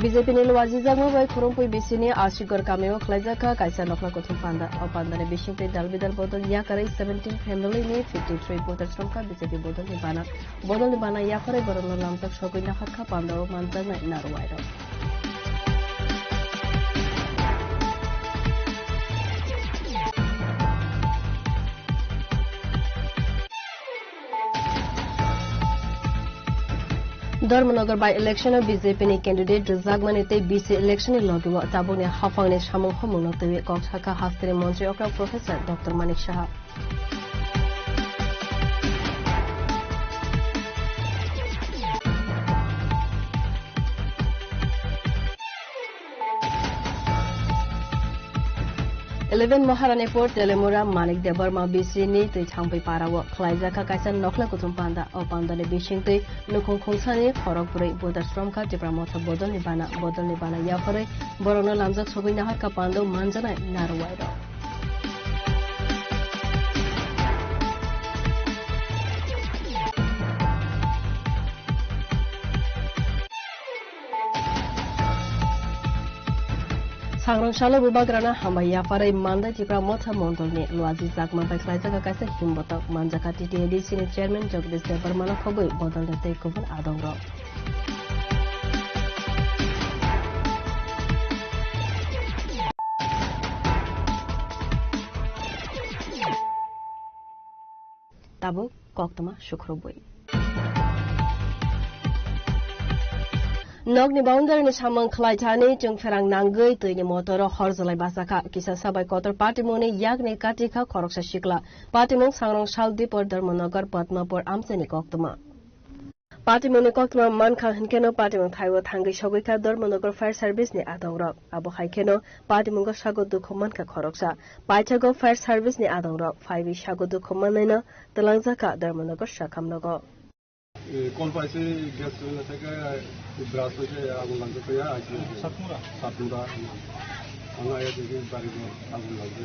B J P ni luajijakma bai Khurungpui B C ni Ashigor kamio khlaijak kha kaisa nokhla kuthum panda. O pandani bisingtwi dal bidal bodol yakarwi seventeen family ni fifty three voters romkha B J P bodolni bana. Bodolni bana yakarwi borokno lamjak sogwi naharkha pandao manjaknai narwai rok. Dharmanagar by election o B J P ni candidate rwjakmani tei B C election ni logi o tabukni haphangni samung humung no twiwi kok sakha hasteni montri okra Professor Doctor Manik Saha. Eleven Maharanipur Telemura Manik Debbarma B C ni twi thangpui para o khlaijak kha kaisa nokhla kuthum panda. O panda ni bising twi nukhung khungsani khorok bwrwi buda sromkha Tipra Motha bodol ni bana. Bodol ni bana yapharwi borokno lamjak sogwi naharkha panda manjanai narwai rok. Sangrong salo bubagrana hambai yapharwi Mandai Tipra Motha Mondolni Luaji Chakma bai khlaijak kaisa himbotok manjakha T T A D C ni chairman Jagdish Debbarmano khogwi bodolni tei kubun adongrok. Tabuk koktwma sukrubwi. Nokni boundary ni samung khlai thani chwng pherang nangwi twini motoro hor jwlai bachakha. Kisa sabai kotor patimungni yakni katikha khoroksa sikla. Patimung Sangrong Sal Dipor Dharmanagar Padmapur amchaini koktwma. Patimungni koktwma mankha hinkhe no patimung thaibo thangwi sogwi kha Dharmanagar Fire Service ni adongrok. Abo hai kheno patimungo sago dukhu mankha khoroksa. Paithago Fire Service ni adongrok phaiwi sago dukhu mannaino twlangjakha Dharmanagar sakhamnogo. Call paise gas cylinder theke blast hoise agun langjakha ya aisi. Satmura. Satmura. Ang aya degi bari agun langjakha.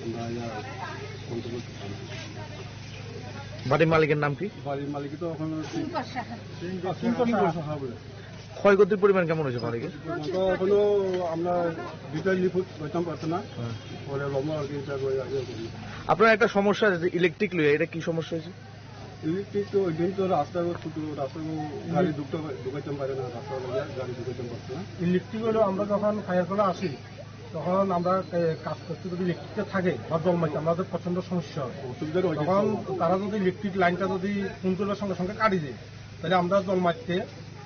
Ang aya control. বাড়ির মালিকের নাম কি? বাড়ির মালিক তো এখন তিন পাঁচ সাহা। তিন পাঁচ সাহা বলে। ক্ষয়ক্ষতির পরিমাণ কেমন হয়েছে বাড়ির? তো এখনো আমরা ডিটেইল রিপোর্ট লইতাম পারছে না। হ্যাঁ। পরে লমো আর কি, এটা লই আগে করি। আপনার একটা সমস্যা আছে যে ইলেকট্রিক লইয়া, এটা কি সমস্যা হয়েছে? ইলেকট্রিক তো ওই দিন তো রাস্তা ছোট, রাস্তা গাড়ি ঢুকতে পারে, ঢুকাইতাম পারে না, রাস্তা লইয়া গাড়ি ঢুকাইতাম পারছে না। ইলেকট্রিক হলো আমরা যখন ফায়ার করে আসি, তখন আমরা, এ, কাজ করতে যদি ইলেকট্রিকটা থাকে বা জল মারতে আমাদের প্রচণ্ড সমস্যা হয়। অসুবিধা তো হয়ে তখন যাচ্ছে। তারা যদি ইলেকট্রিক লাইনটা যদি ফোন করলে সঙ্গে সঙ্গে কাটি দেয়, তাহলে আমরা জল মারতে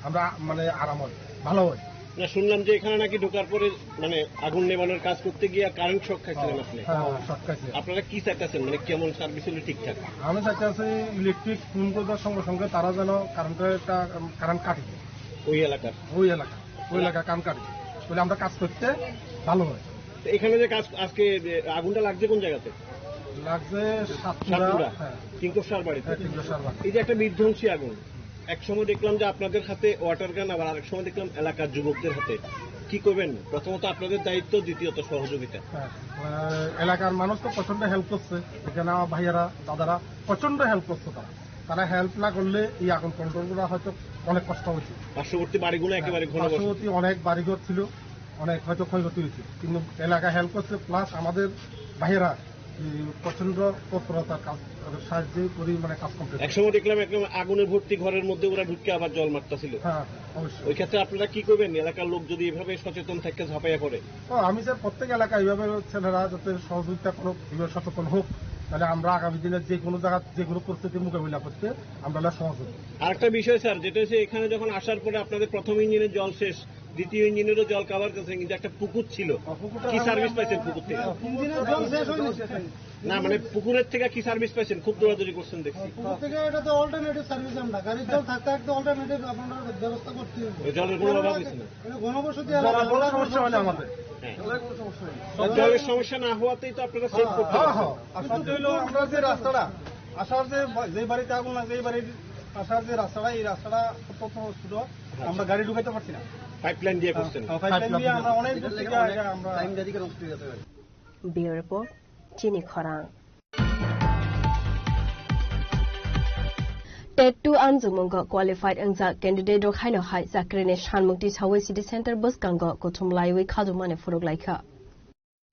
আমরা মানে আরাম হয়, ভালো হয়। না, শুনলাম যে এখানে নাকি ঢোকার পরে মানে আগুন নেভানোর কাজ করতে গিয়ে কারেন্ট শক খাইছিলেন আপনি। হ্যাঁ, হ্যাঁ, শক খাইছি। আপনারা কি চাইতেছেন, মানে কেমন সার্ভিস হলে ঠিকঠাক? আমি চাইতেছি ইলেকট্রিক ফোন করার সঙ্গে সঙ্গে তারা যেন কারেন্টের একটা, উম, কারেন্ট কাটি দেয়। ওই এলাকার? ওই এলাকা, ওই এলাকা কারেন্ট কাটি দেয়। তাহলে আমরা কাজ করতে ভালো হয়। তো এখানে যে কাজ, আজকে যে আগুনটা লাগছে কোন জায়গাতে? লাগছে সাতপুরা। সাতপুরা? হ্যাঁ। টিঙ্কর সার বাড়িতে? হ্যাঁ, টিঙ্কর সার বাড়ি। এই যে একটা বিধ্বংসী আগুন, এক সময় দেখলাম যে আপনাদের হাতে ওয়াটার গান, আবার আরেক সময় দেখলাম এলাকার যুবকদের হাতে। কি করবেন? প্রথমত আপনাদের দায়িত্ব, দ্বিতীয়ত সহযোগিতা। হ্যাঁ, আহ, এলাকার মানুষ তো প্রচণ্ড হেল্প করছে, এখানে আমার ভাইয়েরা, দাদারা প্রচণ্ড হেল্প করছে তারা। তারা হেল্প না করলে এই আগুন কন্ট্রোল করা হয়তো অনেক কষ্ট হয়েছে। পার্শ্ববর্তী বাড়িগুলো একেবারে ঘন বসতি। পার্শ্ববর্তী অনেক বাড়িঘর ছিল, অনেক হয়তো ক্ষয়ক্ষতি হয়েছে, কিন্তু এলাকা হেল্প করছে, প্লাস আমাদের ভাইয়েরা এই প্রচণ্ড তৎপরতার কাজ, তাদের সাহায্যে করি, মানে, কাজ কমপ্লিট। এক সময় দেখলাম একদম আগুনে ভর্তি ঘরের মধ্যে ওরা ঢুকে আবার জল মারতেছিল। হ্যাঁ, অবশ্যই। ওই ক্ষেত্রে আপনারা কি করবেন? এলাকার লোক যদি এভাবে সচেতন থাকে, ঝাঁপাইয়া পড়ে? ও, আমি চাই প্রত্যেক এলাকায় এইভাবে ছেলেরা যাতে সহযোগিতা করুক, এইভাবে সচেতন হোক, তাহলে আমরা আগামী দিনে যে কোনো জায়গা, যে কোনো পরিস্থিতির মোকাবিলা করতে আমরা সহজ হব। আরেকটা বিষয় স্যার, যেটা হচ্ছে এখানে যখন আসার পরে আপনাদের প্রথম ইঞ্জিনের জল শেষ, দ্বিতীয় ইঞ্জিনেরও জল কাভার করছেন, কিন্তু একটা পুকুর ছিল। ও, পুকুরটা কি আমরা সার্ভিস পাইছেন পুকুর থেকে? ইঞ্জিনের জল শেষ হয়নি। না, মানে পুকুরের থেকে কি সার্ভিস পাইছেন? খুব দৌড়াদৌড়ি করছেন দেখছি। পুকুর থেকে এটা তো অল্টারনেটিভ সার্ভিস আমরা, গাড়ির জল থাকতে থাকতে অল্টারনেটিভ আপনারা ব্যবস্থা করতে হবে। ওই জলের কোনো অভাব হয়েছে না? এটা ঘনবসতি এলাকা, জলের কোনো সমস্যা হয় না আমাদের। হ্যাঁ। জলের কোনো সমস্যা হয় না। জলের সমস্যা না হওয়াতেই তো আপনারা সেভ করতে পারছেন। হ্যাঁ, হ্যাঁ। আর সবচেয়ে হলো আমরা যে রাস্তাটা, আসার যে বা-, যে বাড়িতে আগুন লাগছে, এই বাড়ির আসার যে রাস্তাটা, এই রাস্তাটা অত্যন্ত ছোট। আমরা গাড়ি ঢুকাইতে পারছি না। পাইপলাইন দিয়ে করছেন? হ্যাঁ, পাইপলাইন দিয়ে আমরা অনেক দূর থেকে আগে আমরা টাইম দেরি করে নষ্ট হয়ে যাচ্ছে গাড়ি। Bureau report, Chini Khorang. TET two amjokmungo qualified wngjak candidate rok haino hai chakrini sanmung tisawi city center bwskango kuthum laiwi khajokmani phunuk laikha.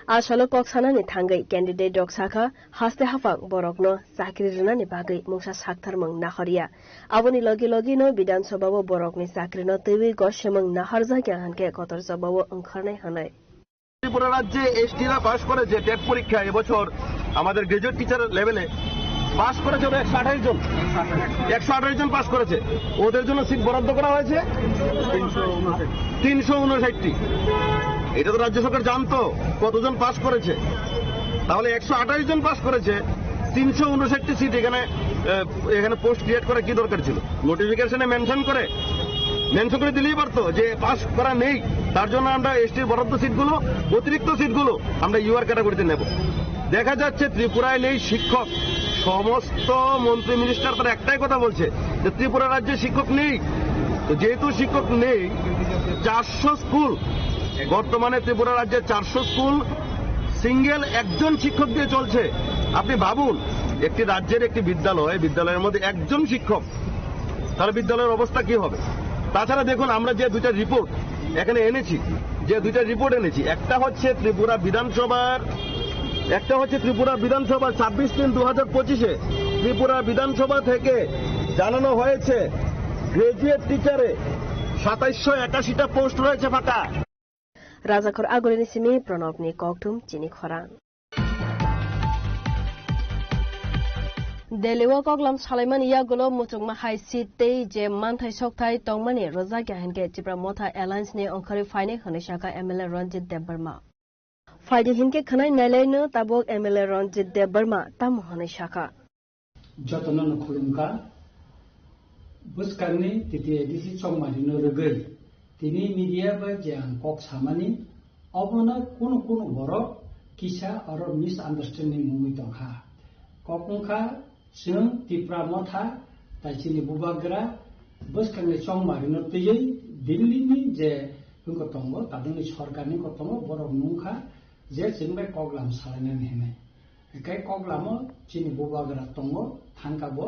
A salo kok sanani thangwi candidate rok sakha, haste haphang borokno chakri rwnani bagwi mungsa saktharmung nahorya. Aboni logi logi no Bidhan Sabha o borokni chakrino twiwi gosemung naharjakya hwnkhe kotor jobabo wngkharnai hwnwi. Tripura রাজ্যে এসটিরা পাশ করেছে টেট পরীক্ষা এবছর আমাদের graduate teacher লেভেলে পাশ করেছে ওরা একশো আঠাশ জন। একশো আঠাশ জন পাশ করেছে। ওদের জন্য সিট বরাদ্দ করা হয়েছে তিনশো ঊনষাটটি। এটা তো রাজ্য সরকার জানতো কতজন পাশ করেছে। তাহলে একশো আঠাশ জন পাশ করেছে, তিনশো ঊনষাটটি সিট এখানে, আহ, এখানে পোস্ট ক্রিয়েট করা কি দরকার ছিল? নোটিফিকেশনে মেনশন করে, মেনশন করে দিলেই পারতো যে পাস করা নেই, তার জন্য আমরা এসটির বরাদ্দ সিটগুলো, অতিরিক্ত সিটগুলো আমরা ইউআর ক্যাটাগরিতে নেব। দেখা যাচ্ছে ত্রিপুরায় নেই শিক্ষক। সমস্ত মন্ত্রী মিনিস্টার তারা একটাই কথা বলছে যে ত্রিপুরা রাজ্যে শিক্ষক নেই। তো যেহেতু শিক্ষক নেই, চারশো স্কুল, বর্তমানে ত্রিপুরা রাজ্যে চারশো স্কুল, সিঙ্গেল একজন শিক্ষক দিয়ে চলছে। আপনি ভাবুন, একটি রাজ্যের একটি বিদ্যালয়, বিদ্যালয়ের মধ্যে একজন শিক্ষক, তাহলে বিদ্যালয়ের অবস্থা কি হবে? তাছাড়া দেখুন, আমরা যে দুইটা রিপোর্ট এখানে এনেছি, যে দুইটা রিপোর্ট এনেছি, একটা হচ্ছে ত্রিপুরা বিধানসভার, একটা হচ্ছে ত্রিপুরা বিধানসভার ছাব্বিশ তিন দু হাজার পঁচিশে ত্রিপুরা বিধানসভা থেকে জানানো হয়েছে গ্র্যাজুয়েট টিচারে সাতাইশশো একাশিটা পোস্ট রয়েছে ফাঁকা। Rajakhor Agulini simi Pranobni kokthum chini khorang. Delhi o koklam salaimani yagulo muchungma hai seat tei je manthai sokthai tongmani rwjakya hinkhe Tipra Motha Alliance ni ongkhorwi phainai hwnwi sakha M L A Ranjit Debbarma. Phaidi hinkhe khwnai nailaino tabuk M L A Ranjit Debbarma tamo hwnwi sakha. Jotono no khulumkha. Bwskangni T T A D C chongmarino rwgwi tini media bai je ang kok samani, obono kunu kunu borok kisa oro misunderstanding wngwi tongkha. Kok wngkha, chwng Tipra Motha tai chini bubagra bwskangni chongmarino twiwi Delhi ni je wngkha tongo, tabukni sorkarni wngkha tongo, borok nungkha je chwng bai koklam salainani hinwi. Hinkhe koklamo chini bubagra tongo, thangkha bo.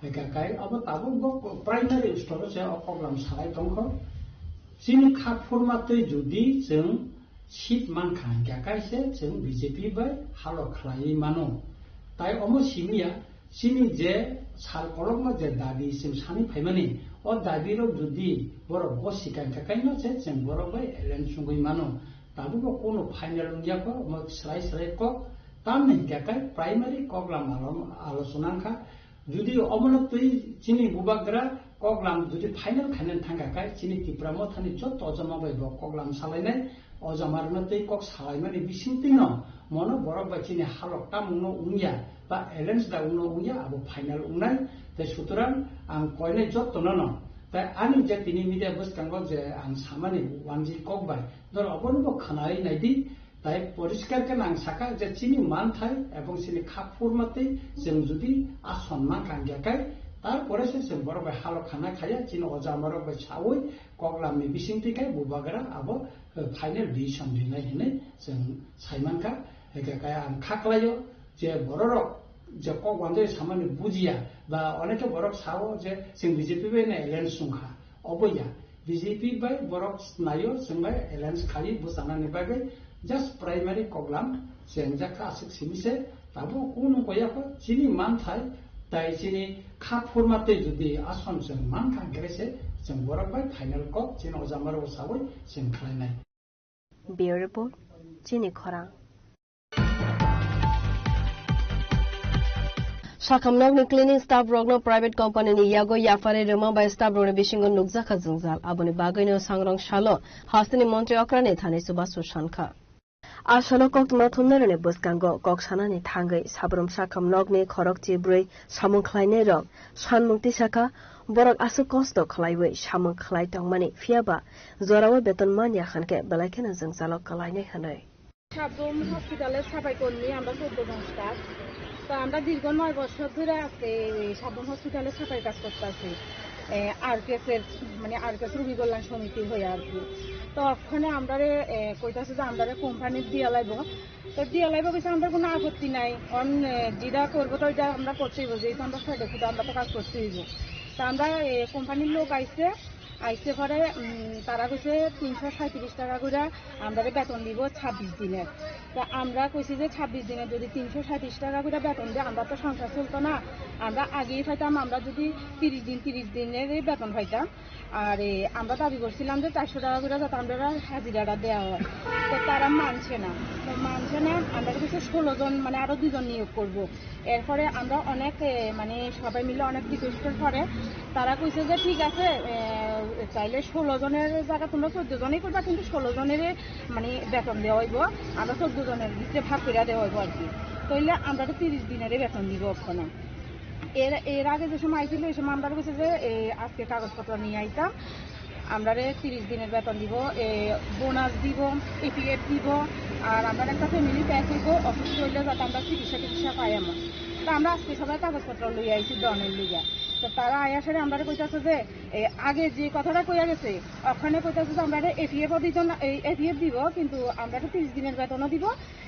Hinkhe kai abo tabuk bo primary store o se o koklam salai tongkho. Chini kha phurma twi jodi chwng seat mankha hinkhe kai se chwng B J P bai halo khlaiwi mano. Tai omo simiya chini je sal kolokma je dabi chwng sani phaimani, o dabi rok jodi borok bo sikha hinkhe kai no se chwng borok bai alliance wngwi mano. Tabukbo kunu final wngya kho, omo swrai swrai kok. Tamni hinkhe kai primary koklam alo-, alochona wngkha. Jodi omono twi chini bubagra koklam jodi final khainani thangkha kai, chini Tipra Mothani joto ojama bai bo koklam salainai, ojama rwna twi kok salaimani bisingtwino mono borok bai chini halok tamungno wngya, ba alliance da wngno wngya, abo final wngnai. Tei sutorang ang koinai jotono no. Tei ani je tini media bwskango je ang samani wanjwi kok bai, dol obono bo khwnai naidi. Tai poriskar khe nang saka je chini manthai ebong chini kha phurma twi chwng jodi ason mankha hinkhe kai, tarpore se chwng borok bai halok khana khaya, chini oja amarok bai sawi koklamni bisingtwi kai bubagra abo, eh, final decision rinai hinwi chwng saimankha. Hinkhe kai ang kha klaio je bororok je kok wanjwi samani bujiya ba onekhe borok sao je chwng B J P bai no alliance wngkha. Obo ya, B J P bai borok naio, chwng bai alliance khaiwi bwchanani bagwi just primary koklam chengjak kha aswk simi se, tabuk kunu koya kho chini manthai tai chini kha phurma tei jodi ason chwng mankha hinkhe se chwng borok bai final kok chini oja amarok sawi chwng khlainai. Bureau Report, chini khorang. Sakhamnokni cleaning staff rokno private company ni yago yapharwi rwma bai staff rokni bisingo nukjakha jwngjal. Aboni bagwino sangrong salo hasteni montri okrani thani chubachu sankha. A salo koktwma thumnairokni bwskango kok sanani thangwi Sabrum Sakhamnokni khorok chibrwi samung khlainairok sanmung tisakha, borok aswk kosto khlaiwi samung khlai tongmani, phiyaba jorao beton manya hwnkhe belai kheno jwngjalo kwlainai hwnwi. Sabroom হসপিটালে সাফাই কর্মী আমরা চোদ্দ জন স্টাফ। তো আমরা দীর্ঘ নয় বছর ধরে আজকে এই সাবরুম হসপিটালে সাফাই কাজ করতে আছি। এ, আরকেএস এর, মানে, আরকেএস রোগী কল্যাণ সমিতি হয়ে আর কি। তো ওখানে আমরারে, এ, কইতাছে যে আমরারে কোম্পানির দিয়া লাইবো। তো দিয়া লাইবো কইছে, আমরা কোনো আপত্তি নাই। অন, এ, যেটা করবো তো এটা আমরা করতেই হইবো, যেহেতু আমরা ফেডে ফুডে আমরা তো কাজ করতেই হইবো। তো আমরা, এ, কোম্পানির লোক আইছে, আইছে পরে, উম, তারা কইছে তিনশো সাঁইত্রিশ টাকা করে আমরারে বেতন দিব ছাব্বিশ দিনের। তো আমরা কইছি যে ছাব্বিশ দিনের যদি তিনশো সাঁইত্রিশ টাকা করে বেতন দেয়, আমরা তো সংসার চলতো না। আমরা আগেই পাইতাম, আমরা যদি তিরিশ দিন, তিরিশ দিনের বেতন পাইতাম। আর, এ, আমরা দাবি করছিলাম যে চারশো টাকা করে যাতে আমরা হাজিরাটা দেওয়া হয়। তো তারা মানছে না। তো মানছে না, আমরা কিছু ষোলো জন, মানে, আরো দুজন নিয়োগ করব। এরপরে আমরা অনেক, এ, মানে, সবাই মিলে অনেক রিকোয়েস্টের পরে তারা কইছে যে, "ঠিক আছে, এ, চাইলে ষোলো জনের জায়গা তোমরা চোদ্দ জনই করবা, কিন্তু ষোলো জনের, মানে, বেতন দেওয়া হইব, আমরা চোদ্দ জনের ভিতরে ভাগ করে দেওয়া হইব আর কি।" তাইলে আমরা তো তিরিশ দিনের বেতন দিব ওখানে। এর, এর আগে যে সময় আইছিল, ওই সময় আমরা কইছে যে, এ, আজকে কাগজপত্র নিয়ে আইতাম, আমরারে তিরিশ দিনের বেতন দিব, এ, বোনাস দিব, এপিএফ দিব, আর আমরা একটা ফ্যামিলি প্যাক হইব, অসুস্থ হইলে যাতে আমরা চিকিৎসা টিকিৎসা পাই এমন। তো আমরা আজকে সবাই কাগজপত্র লই আইছি ডনের লিগে। তো তারা আয়া সেরে আমরা কইতাছে যে, এ, আগে যে কথাটা কইয়া গেছে, ওখানে কইতাছে যে আমরা এপিএফ দিত না, এই এপিএফ দিব, কিন্তু আমরা তো তিরিশ দিনের বেতনও দিব,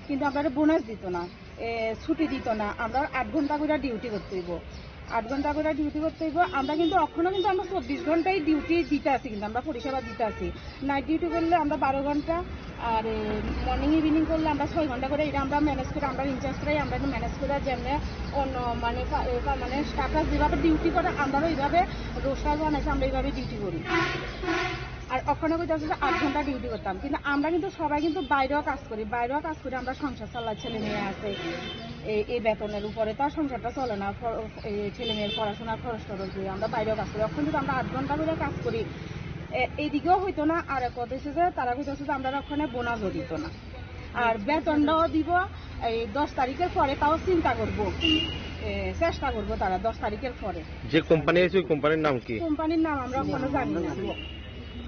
কিন্তু আমরা বোনাস দিত না, এ, ছুটি দিত না। আমরা আট ঘন্টা করে ডিউটি করতে হইব, আট ঘন্টা করে ডিউটি করতে হইব। আমরা কিন্তু এখনো কিন্তু আমরা চব্বিশ ঘন্টাই ডিউটি দিতে আছি, কিন্তু আমরা পরিষেবা দিতে আছি। নাইট ডিউটি করলে আমরা বারো ঘন্টা, আর, এ, মর্নিং ইভিনিং করলে আমরা ছয় ঘন্টা করে, এটা আমরা ম্যানেজ করে, আমরা ইনচার্জরাই আমরা একটু ম্যানেজ করে, যেমনি অন্য, মানে, পা-, এ, পার্মানেন্ট স্টাফরা যেভাবে ডিউটি করে, আমরাও এইভাবে রোস্টার বানাইছে, আমরা এইভাবে ডিউটি করি। আর ওখানে কইতাছে যে আট ঘন্টা ডিউটি করতাম, কিন্তু আমরা কিন্তু সবাই কিন্তু বাইরেও কাজ করি, বাইরেও কাজ করি, আমরা সংসার চালাই, ছেলে মেয়ে আছে, এই, এই বেতনের উপরে তো আর সংসারটা চলে না। ফ-, এই ছেলে মেয়ের পড়াশোনা খরচ টরচ দিয়ে আমরা বাইরেও কাজ করি। এখন যদি আমরা আট ঘন্টা করে কাজ করি, এ, এইদিকেও হইতো না। আর এক কথা হচ্ছে যে তারা কইতাছে যে আমরা ওখানে বোনাসও দিত না, আর বেতনটাও দিব এই দশ তারিখের পরে, তাও চিন্তা করব, এ, চেষ্টা করব তারা দশ তারিখের পরে। যে কোম্পানি আছে, ওই কোম্পানির নাম কি? কোম্পানির নাম আমরা ওখানে জানি না।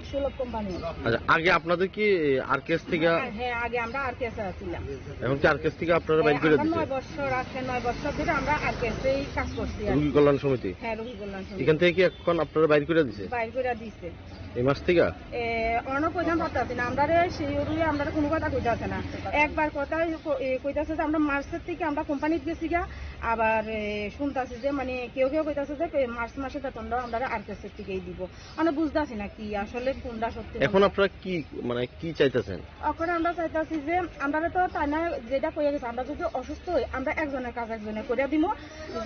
সুলভ কোম্পানি। আচ্ছা, আগে আপনাদের কি আরকেএস থেকে? হ্যাঁ, হ্যাঁ, আগে আমরা আরকেএস এ ছিলাম। এখন কি আরকেএস থেকে আপনারা বাইর হ্যাঁ, করে আমরা দিছে? নয় বছর, আজকে নয় বছর ধরে আমরা আরকেএস এই কাজ করছি আর কি। রোগী কল্যাণ সমিতি? হ্যাঁ, রোগী কল্যাণ সমিতি। এখান থেকে কি এখন আপনারা বাইর করে দিছে? বাইর করে দিছে। এই মাস থেকে? এ, অন্য কইতাম পারতাছি না, আমরা রে সেই ওরুই আমরা কোনো কথা কইতাছে না। একবার কথা কই-, এ, কইতাছে যে আমরা মার্চের থেকে আমরা কোম্পানিত গেছি গা, আবার, এ, শুনতাছি যে, মানে, কেউ কেউ কইতাছে যে, এ, মার্চ মাসে বেতনটাও আমরা আরকেএস এর থেকেই দিব। মানে বুঝতাছি না কি আসলে কোনটা সত্যি, এখন কোনটা আপনারা কি, মানে, কি চাইতেছেন? এখন আমরা চাইতাছি যে আমরা তো তাই না, যেটা কইয়া গেছে, আমরা যদি অসুস্থ হই, আমরা একজনের কাজ একজনে করে দিমু।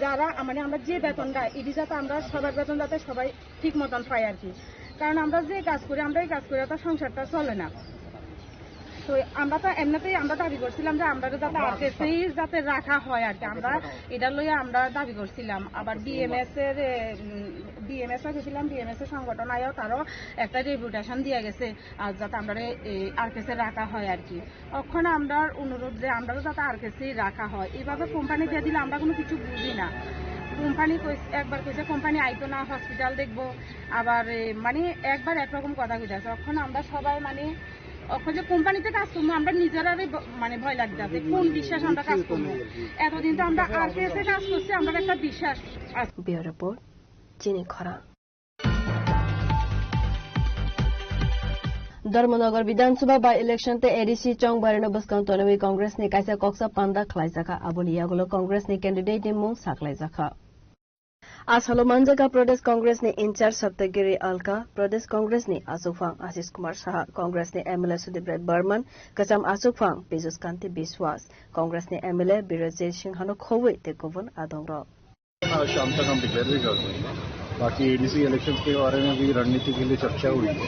যারা, মানে, আমরা যে বেতনটা, ইডি যাতে আমরা সবার বেতন যাতে সবাই ঠিক মতন পাই আর কি। কারণ আমরা যে কাজ করি, আমরা এই কাজ করে তো সংসারটা চলে না। তো আমরা তো এমনিতেই আমরা দাবি করছিলাম যে আমরা যাতে আরকেএসেই যাতে রাখা হয় আর কি, আমরা এটা লইয়া আমরা দাবি করছিলাম। আবার বিএমএস এর, এ, উম, বিএমএস ও গেছিলাম, বিএমএস এর সংগঠন আয়ও তারও একটা ডেপুটেশন দিয়ে গেছে, আর যাতে আমরা এই আরকেএসে রাখা হয় আর কি। অখন আমরার অনুরোধ যে আমরারও যাতে আরকেএসেই রাখা হয়। এইভাবে কোম্পানি দিয়ে দিলে আমরা কোনো কিছু বুঝি না। কোম্পানি কইস-, একবার কইছে কোম্পানি আইতো না, হসপিটাল দেখবো, আবার, এ, মানে, একবার একরকম কথা কইতাছে। অখন আমরা সবাই, মানে, অখন যে কোম্পানিতে কাজ করবো, আমরা নিজেরারই ব-, মানে, ভয় লাগতাছে, কোন বিশ্বাস আমরা কাজ করবো। এতদিন তো আমরা আরকেএসে কাজ করছি, আমরা একটা বিশ্বাস আছে। Bureau Report, Chini Khorang. Dharmanagar Bidhan Sabha by election tei A D C chongbarino bwskang tonwi Congress ni kaisa koksa panda khlaijakha, aboni yagulo Congress ni candidate ni mung saklaijakha. A salo manjakha Pradesh Congress ni in-charge Saptagiri Alka, Pradesh Congress ni achukphang Ashish Kumar Saha, Congress ni M L A Sudip Rai Barman, kwcham achukphang Piyush Kanti Biswas, Congress ni M L A Birajit Singhano khobwi tei kubun adongrok. आज शाम तक हम डिक्लेयर भी कर देंगे। बाकी ADC elections के बारे में भी रणनीति के लिए चर्चा हुई है,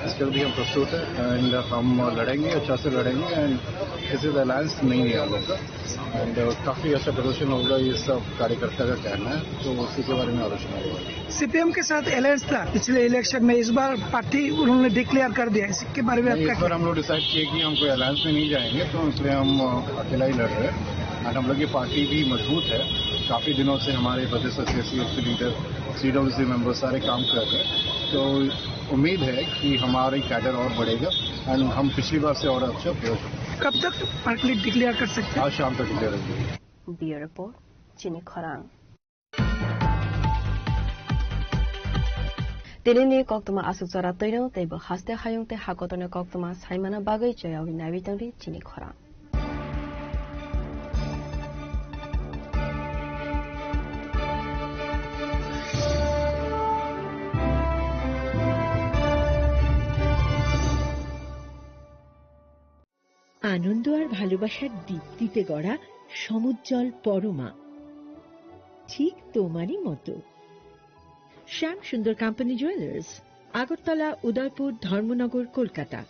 इसके लिए भी हम प्रस्तुत हैं एंड हम लड़ेंगे, अच्छा से लड़ेंगे एंड किसी से अलायंस नहीं है हम लोग का। एंड काफ़ी अच्छा प्रदर्शन होगा, ये सब कार्यकर्ता का कहना है, तो उसी के बारे में आलोचना हुआ है। सीपीएम के साथ अलायंस था पिछले इलेक्शन में, इस बार पार्टी उन्होंने डिक्लेयर कर दिया, इसके बारे में नहीं, आपका इस बार क्या? हम लोग डिसाइड किए कि हम कोई अलायंस में नहीं जाएंगे, तो इसलिए हम, अ, अकेला ही लड़ रहे हैं। एंड हम लोग की पार्टी भी मजबूत है, काफ़ी दिनों से हमारे प्रदेश अध्यक्ष, लीडर, सीडब्ल्यूसी मेंबर सारे काम कर रहे हैं, तो उम्मीद है कि हमारी कैडर और बढ़ेगा एंड हम पिछली बार से और अच्छा प्रदर्शन। कब तक पार्टी डिक्लेयर कर सकते हैं? आज शाम तक डिक्लेयर हो जाएगी। Bureau Report, Chini Khorang. Tinini koktwma aswk jora twino tei bo haste hayung tei hakotorni koktwma saimana bagwi chayawui naiwi tongdi chini khorang. আনন্দ আর ভালোবাসার দীপ্তিতে গড়া সমুজ্জ্বল পরমা, ঠিক তোমারই মতো। শ্যাম সুন্দর কোম্পানি জুয়েলার্স, আগরতলা, উদয়পুর, ধর্মনগর, কলকাতা।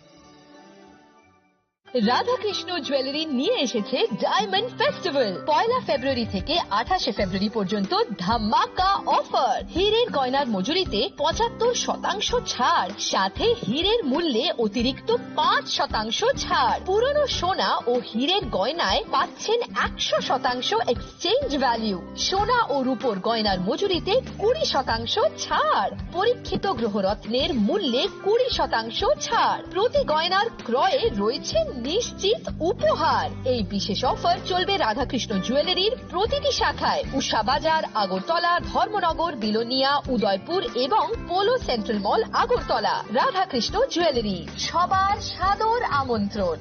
রাধাকৃষ্ণ জুয়েলারি নিয়ে এসেছে ডায়মন্ড ফেস্টিভ্যাল। পয়লা ফেব্রুয়ারি থেকে আঠাশে ফেব্রুয়ারি পর্যন্ত ধামাকা অফার। হীরের গয়নার মজুরিতে পঁচাত্তর শতাংশ ছাড়, সাথে হীরের মূল্যে অতিরিক্ত পাঁচ শতাংশ ছাড়। পুরনো সোনা ও হীরের গয়নায় পাচ্ছেন একশো শতাংশ এক্সচেঞ্জ ভ্যালু। সোনা ও রূপোর গয়নার মজুরিতে কুড়ি শতাংশ ছাড়। পরীক্ষিত গ্রহরত্নের মূল্যে কুড়ি শতাংশ ছাড়। প্রতি গয়নার ক্রয়ে রয়েছে নিশ্চিত উপহার। এই বিশেষ অফার চলবে রাধাকৃষ্ণ জুয়েলারির প্রতিটি শাখায়, উষা বাজার, আগরতলা, ধর্মনগর, বিলোনিয়া, উদয়পুর এবং পোলো সেন্ট্রাল মল, আগরতলা। রাধাকৃষ্ণ জুয়েলারি, সবার সাদর আমন্ত্রণ।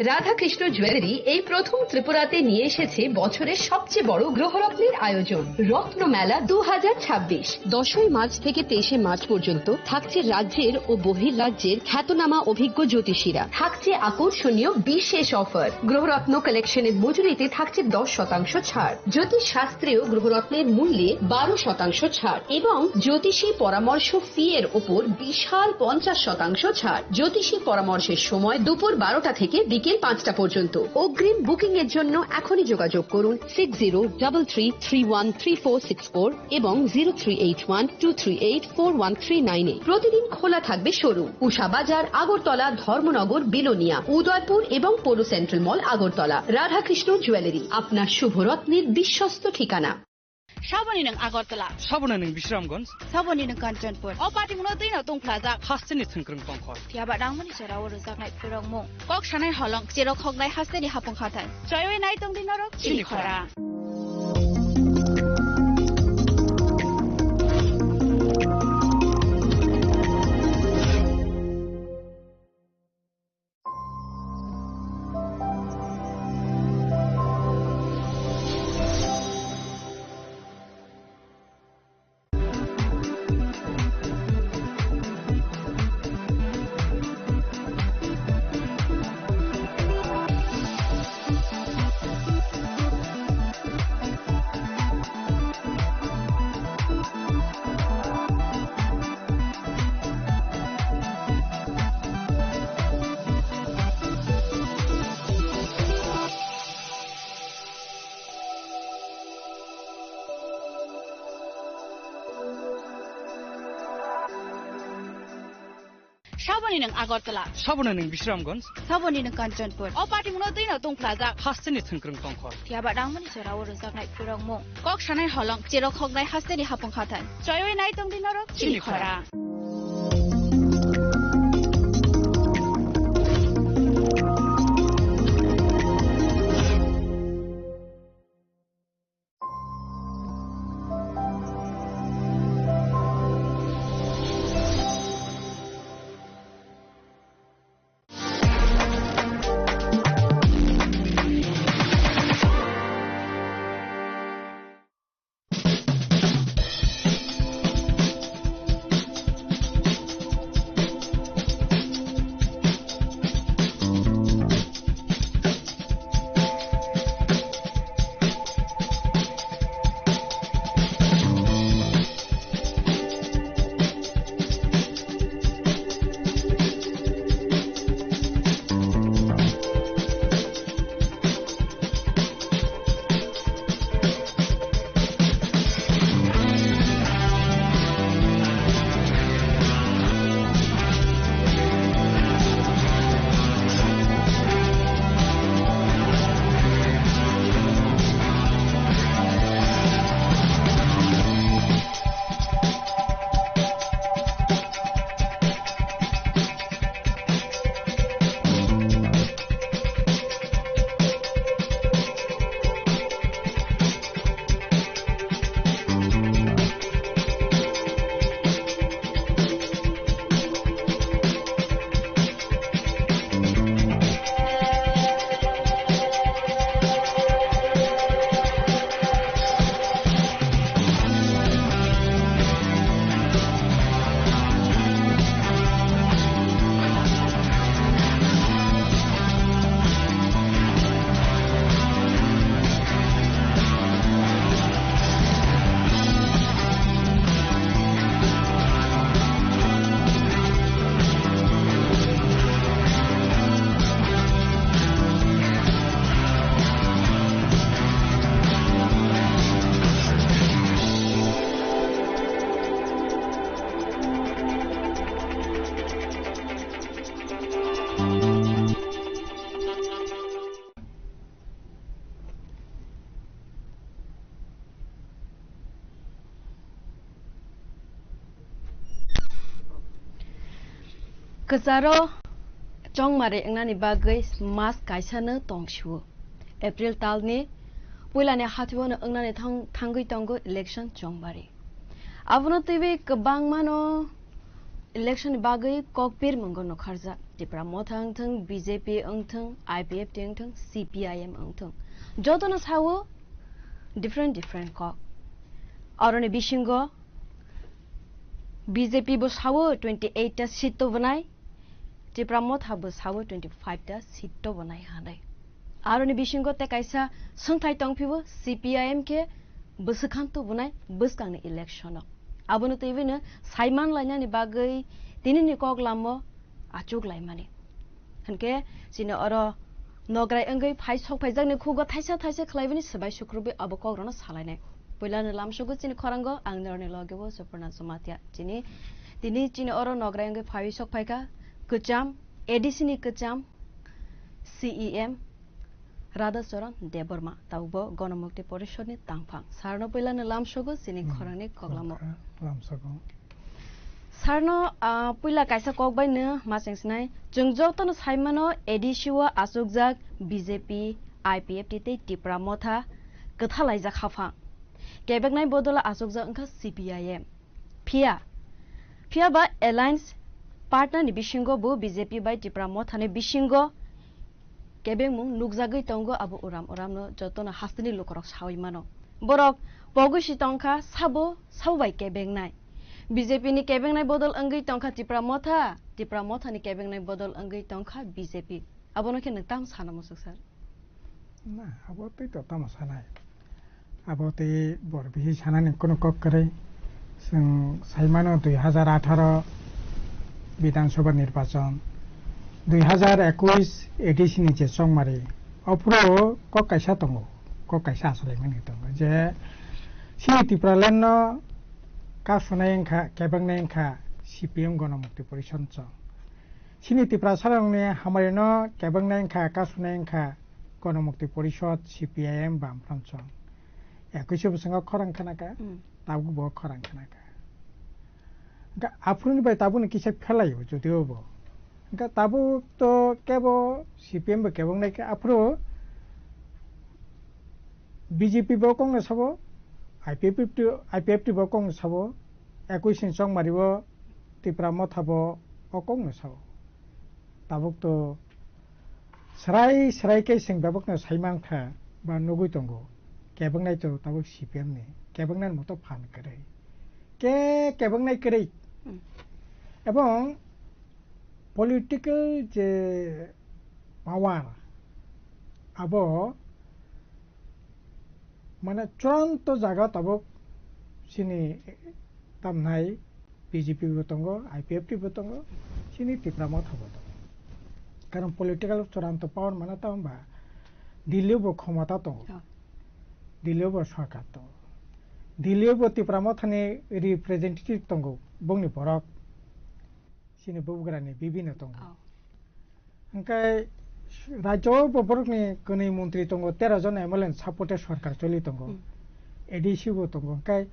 রাধাকৃষ্ণ জুয়েলারি এই প্রথম ত্রিপুরাতে নিয়ে এসেছে বছরের সবচেয়ে বড় গ্রহরত্নের আয়োজন, রত্নমেলা দু হাজার ছাব্বিশ। দশই মার্চ থেকে তেইশে মার্চ পর্যন্ত থাকছে রাজ্যের ও বহির রাজ্যের খ্যাতনামা অভিজ্ঞ জ্যোতিষীরা। থাকছে আকর্ষণীয় বিশেষ অফার। গ্রহরত্ন কালেকশনের মজুরিতে থাকছে দশ শতাংশ ছাড়, জ্যোতিষ শাস্ত্রীয় গ্রহরত্নের মূল্যে বারো শতাংশ ছাড় এবং জ্যোতিষী পরামর্শ ফি এর ওপর বিশাল পঞ্চাশ শতাংশ ছাড়। জ্যোতিষী পরামর্শের সময় দুপুর বারোটা থেকে বিকেল পাঁচটা পর্যন্ত। অগ্রিম বুকিং এর জন্য এখনই যোগাযোগ করুন six zero double three three one three four six four এবং zero three eight one two three eight four one three nine এ। প্রতিদিন খোলা থাকবে শোরুম। উষা বাজার, আগরতলা, ধর্মনগর, বিলোনিয়া, উদয়পুর এবং পৌর সেন্ট্রাল মল, আগরতলা। রাধাকৃষ্ণ জুয়েলারি, আপনার শুভ রত্নের বিশ্বস্ত ঠিকানা। Saboni nwng Agartala. Saboni nwng Bisramganj. Saboni nwng Kanchanpur. O party mungno twi no tongphlajak. Hasteni thwngkwrwng tongkhor. Phiya ba nangmani jora o rwjaknai phirokmung. Kok sanai holong, cherok hoknai hasteni hapung hathai. Choiwi nai tongdi norok chini khora. Saboni nwng Agartala. Saboni nwng Bisramganj. Saboni nwng Kanchanpur. O party mungno twi no tongphlajak. Hasteni thwngkwrwng tongkhor. Phiya ba nangmani jora o rwjaknai phirokmung. Kok sanai holong, cherok hoknai hasteni hapung hathai. Choiwi nai tongdi norok chini khora. Kwcharo chongmari wngnani bagwi mas kaisano tongsiwo. April talni puilani hathuono wngnani thang-, thangwi tongo election chongmari. Abono twiwi kwbangmano election ni bagwi kok pirmungo nokharjak. Tipra Motha wngthwng, B J P wngthwng, I P F T wngthwng, C P I M wngthwng. Jotono sawo different different kok. Aroni bisingo B J P bo sawo twenty eight ta seat tubunai, Tipra Motha bo sawo twenty five ta seat tubunai hinwi. Aroni bisingo tei kaisa swngthai tongphio, C P I M khe bwswkhan tubunai bwskangni election o. Abono twiwino saiman lainani bagwi tinini kok lamo achuk laimani. Hinkhe chini oro nograi wngwi phai sok phaijakni khugo thaisa thaisa khlaibini swbai sukrubwi abo kokrokno salainai. Puilano lamsogo chini khorango ang norokni logeo Suparna Jamatia. Chini, tini chini oro nograi wngwi phaiwi sok phaikha kwcham, A D C ni kwcham C E M Radha Charan Debbarma, tabukbo Gonomukti Porishod ni tangphang. Sarno puilano lamsogo chini Hmm. khorangni koklamo. Lamsogo. Sarno, ah, puila kaisa kok bai no ma chengsinai. Chwng jotono saimano A D C o achukjak B J P, I P F T tei Tipra Motha kwthalaijak haphang. Kebeknai bodolo achukjak wngkha C P I M. Phiya, phiya ba alliance partner ni bisingo bo B J P bai Tipra Motha ni bisingo kebengmung nukjagwi tongo, abo uram uramno jotono hasteni lukurok sawi mano. Borok pogwi si tongkha, sabo, sabo bai kebengnai. B J P ni kebengnai bodol wngwi tongkha Tipra Motha, Tipra Motha ni kebengnai bodol wngwi tongkha B J P. Abono khe nwng tamo sana muchuk sir? Na, abo tei to tamo sanai. Abo tei bor bisi sanani kono kok kwrwi. Chwng saimano dui hazar atharo Bidhan Sabha nirbachon, dui hazar ekush A D C ni je chongmari, ophuru kok kaisa tongo, kok kaisa achalaimani tongo je chini Tipraland no kasunai wngkha, kebengnai wngkha C P M Gonomukti Porishod chong. Chini Tiprasarokni hamari no kebengnai wngkha, kasunai wngkha Gonomukti Porishod, C P I M, Bamfront chong. Ekush bwskango khorang khanakha, Hmm. tabuk bo khorang khanakha. Hwnkhe aphuruni bai tabukni kisa phelaio, jotio bo. Hwnkhe tabuk to kebo C P M bo kebongnai khe aphuru B J P bo kokno sabo, I P F T, I P F T bo kokno sabo, ekush ni chongmari bo Tipra Motha bo o kokno sabo. Tabuk to srai srai khe chwng bebakno sai mankha ba nugui tongo. Kebongnai to tabuk C P M ni, kebongnai ni moto phan kwrwi. Khe kebongnai kwrwi. Hmm. Ebong political je power abo mane churanto jaga tabuk chini tamnai B J P bo tongo, I P F T bo tongo, chini Tipra Motha bo tongo. Karon political churanto power mane tamo ba Delhi bo khomota tongo. Oh. Delhi bo sarkar tongo. Delhi bo Tipra Motha ni representative tongo, bongni borok. Chini bubagrani bibino tongo. Oh. Hwnkhe rajyo bo borokni kwnwi montri tongo, tero jon M L A ni supporte sorkar choli tongo. Hmm. A D C bo tongo. Hwnkhe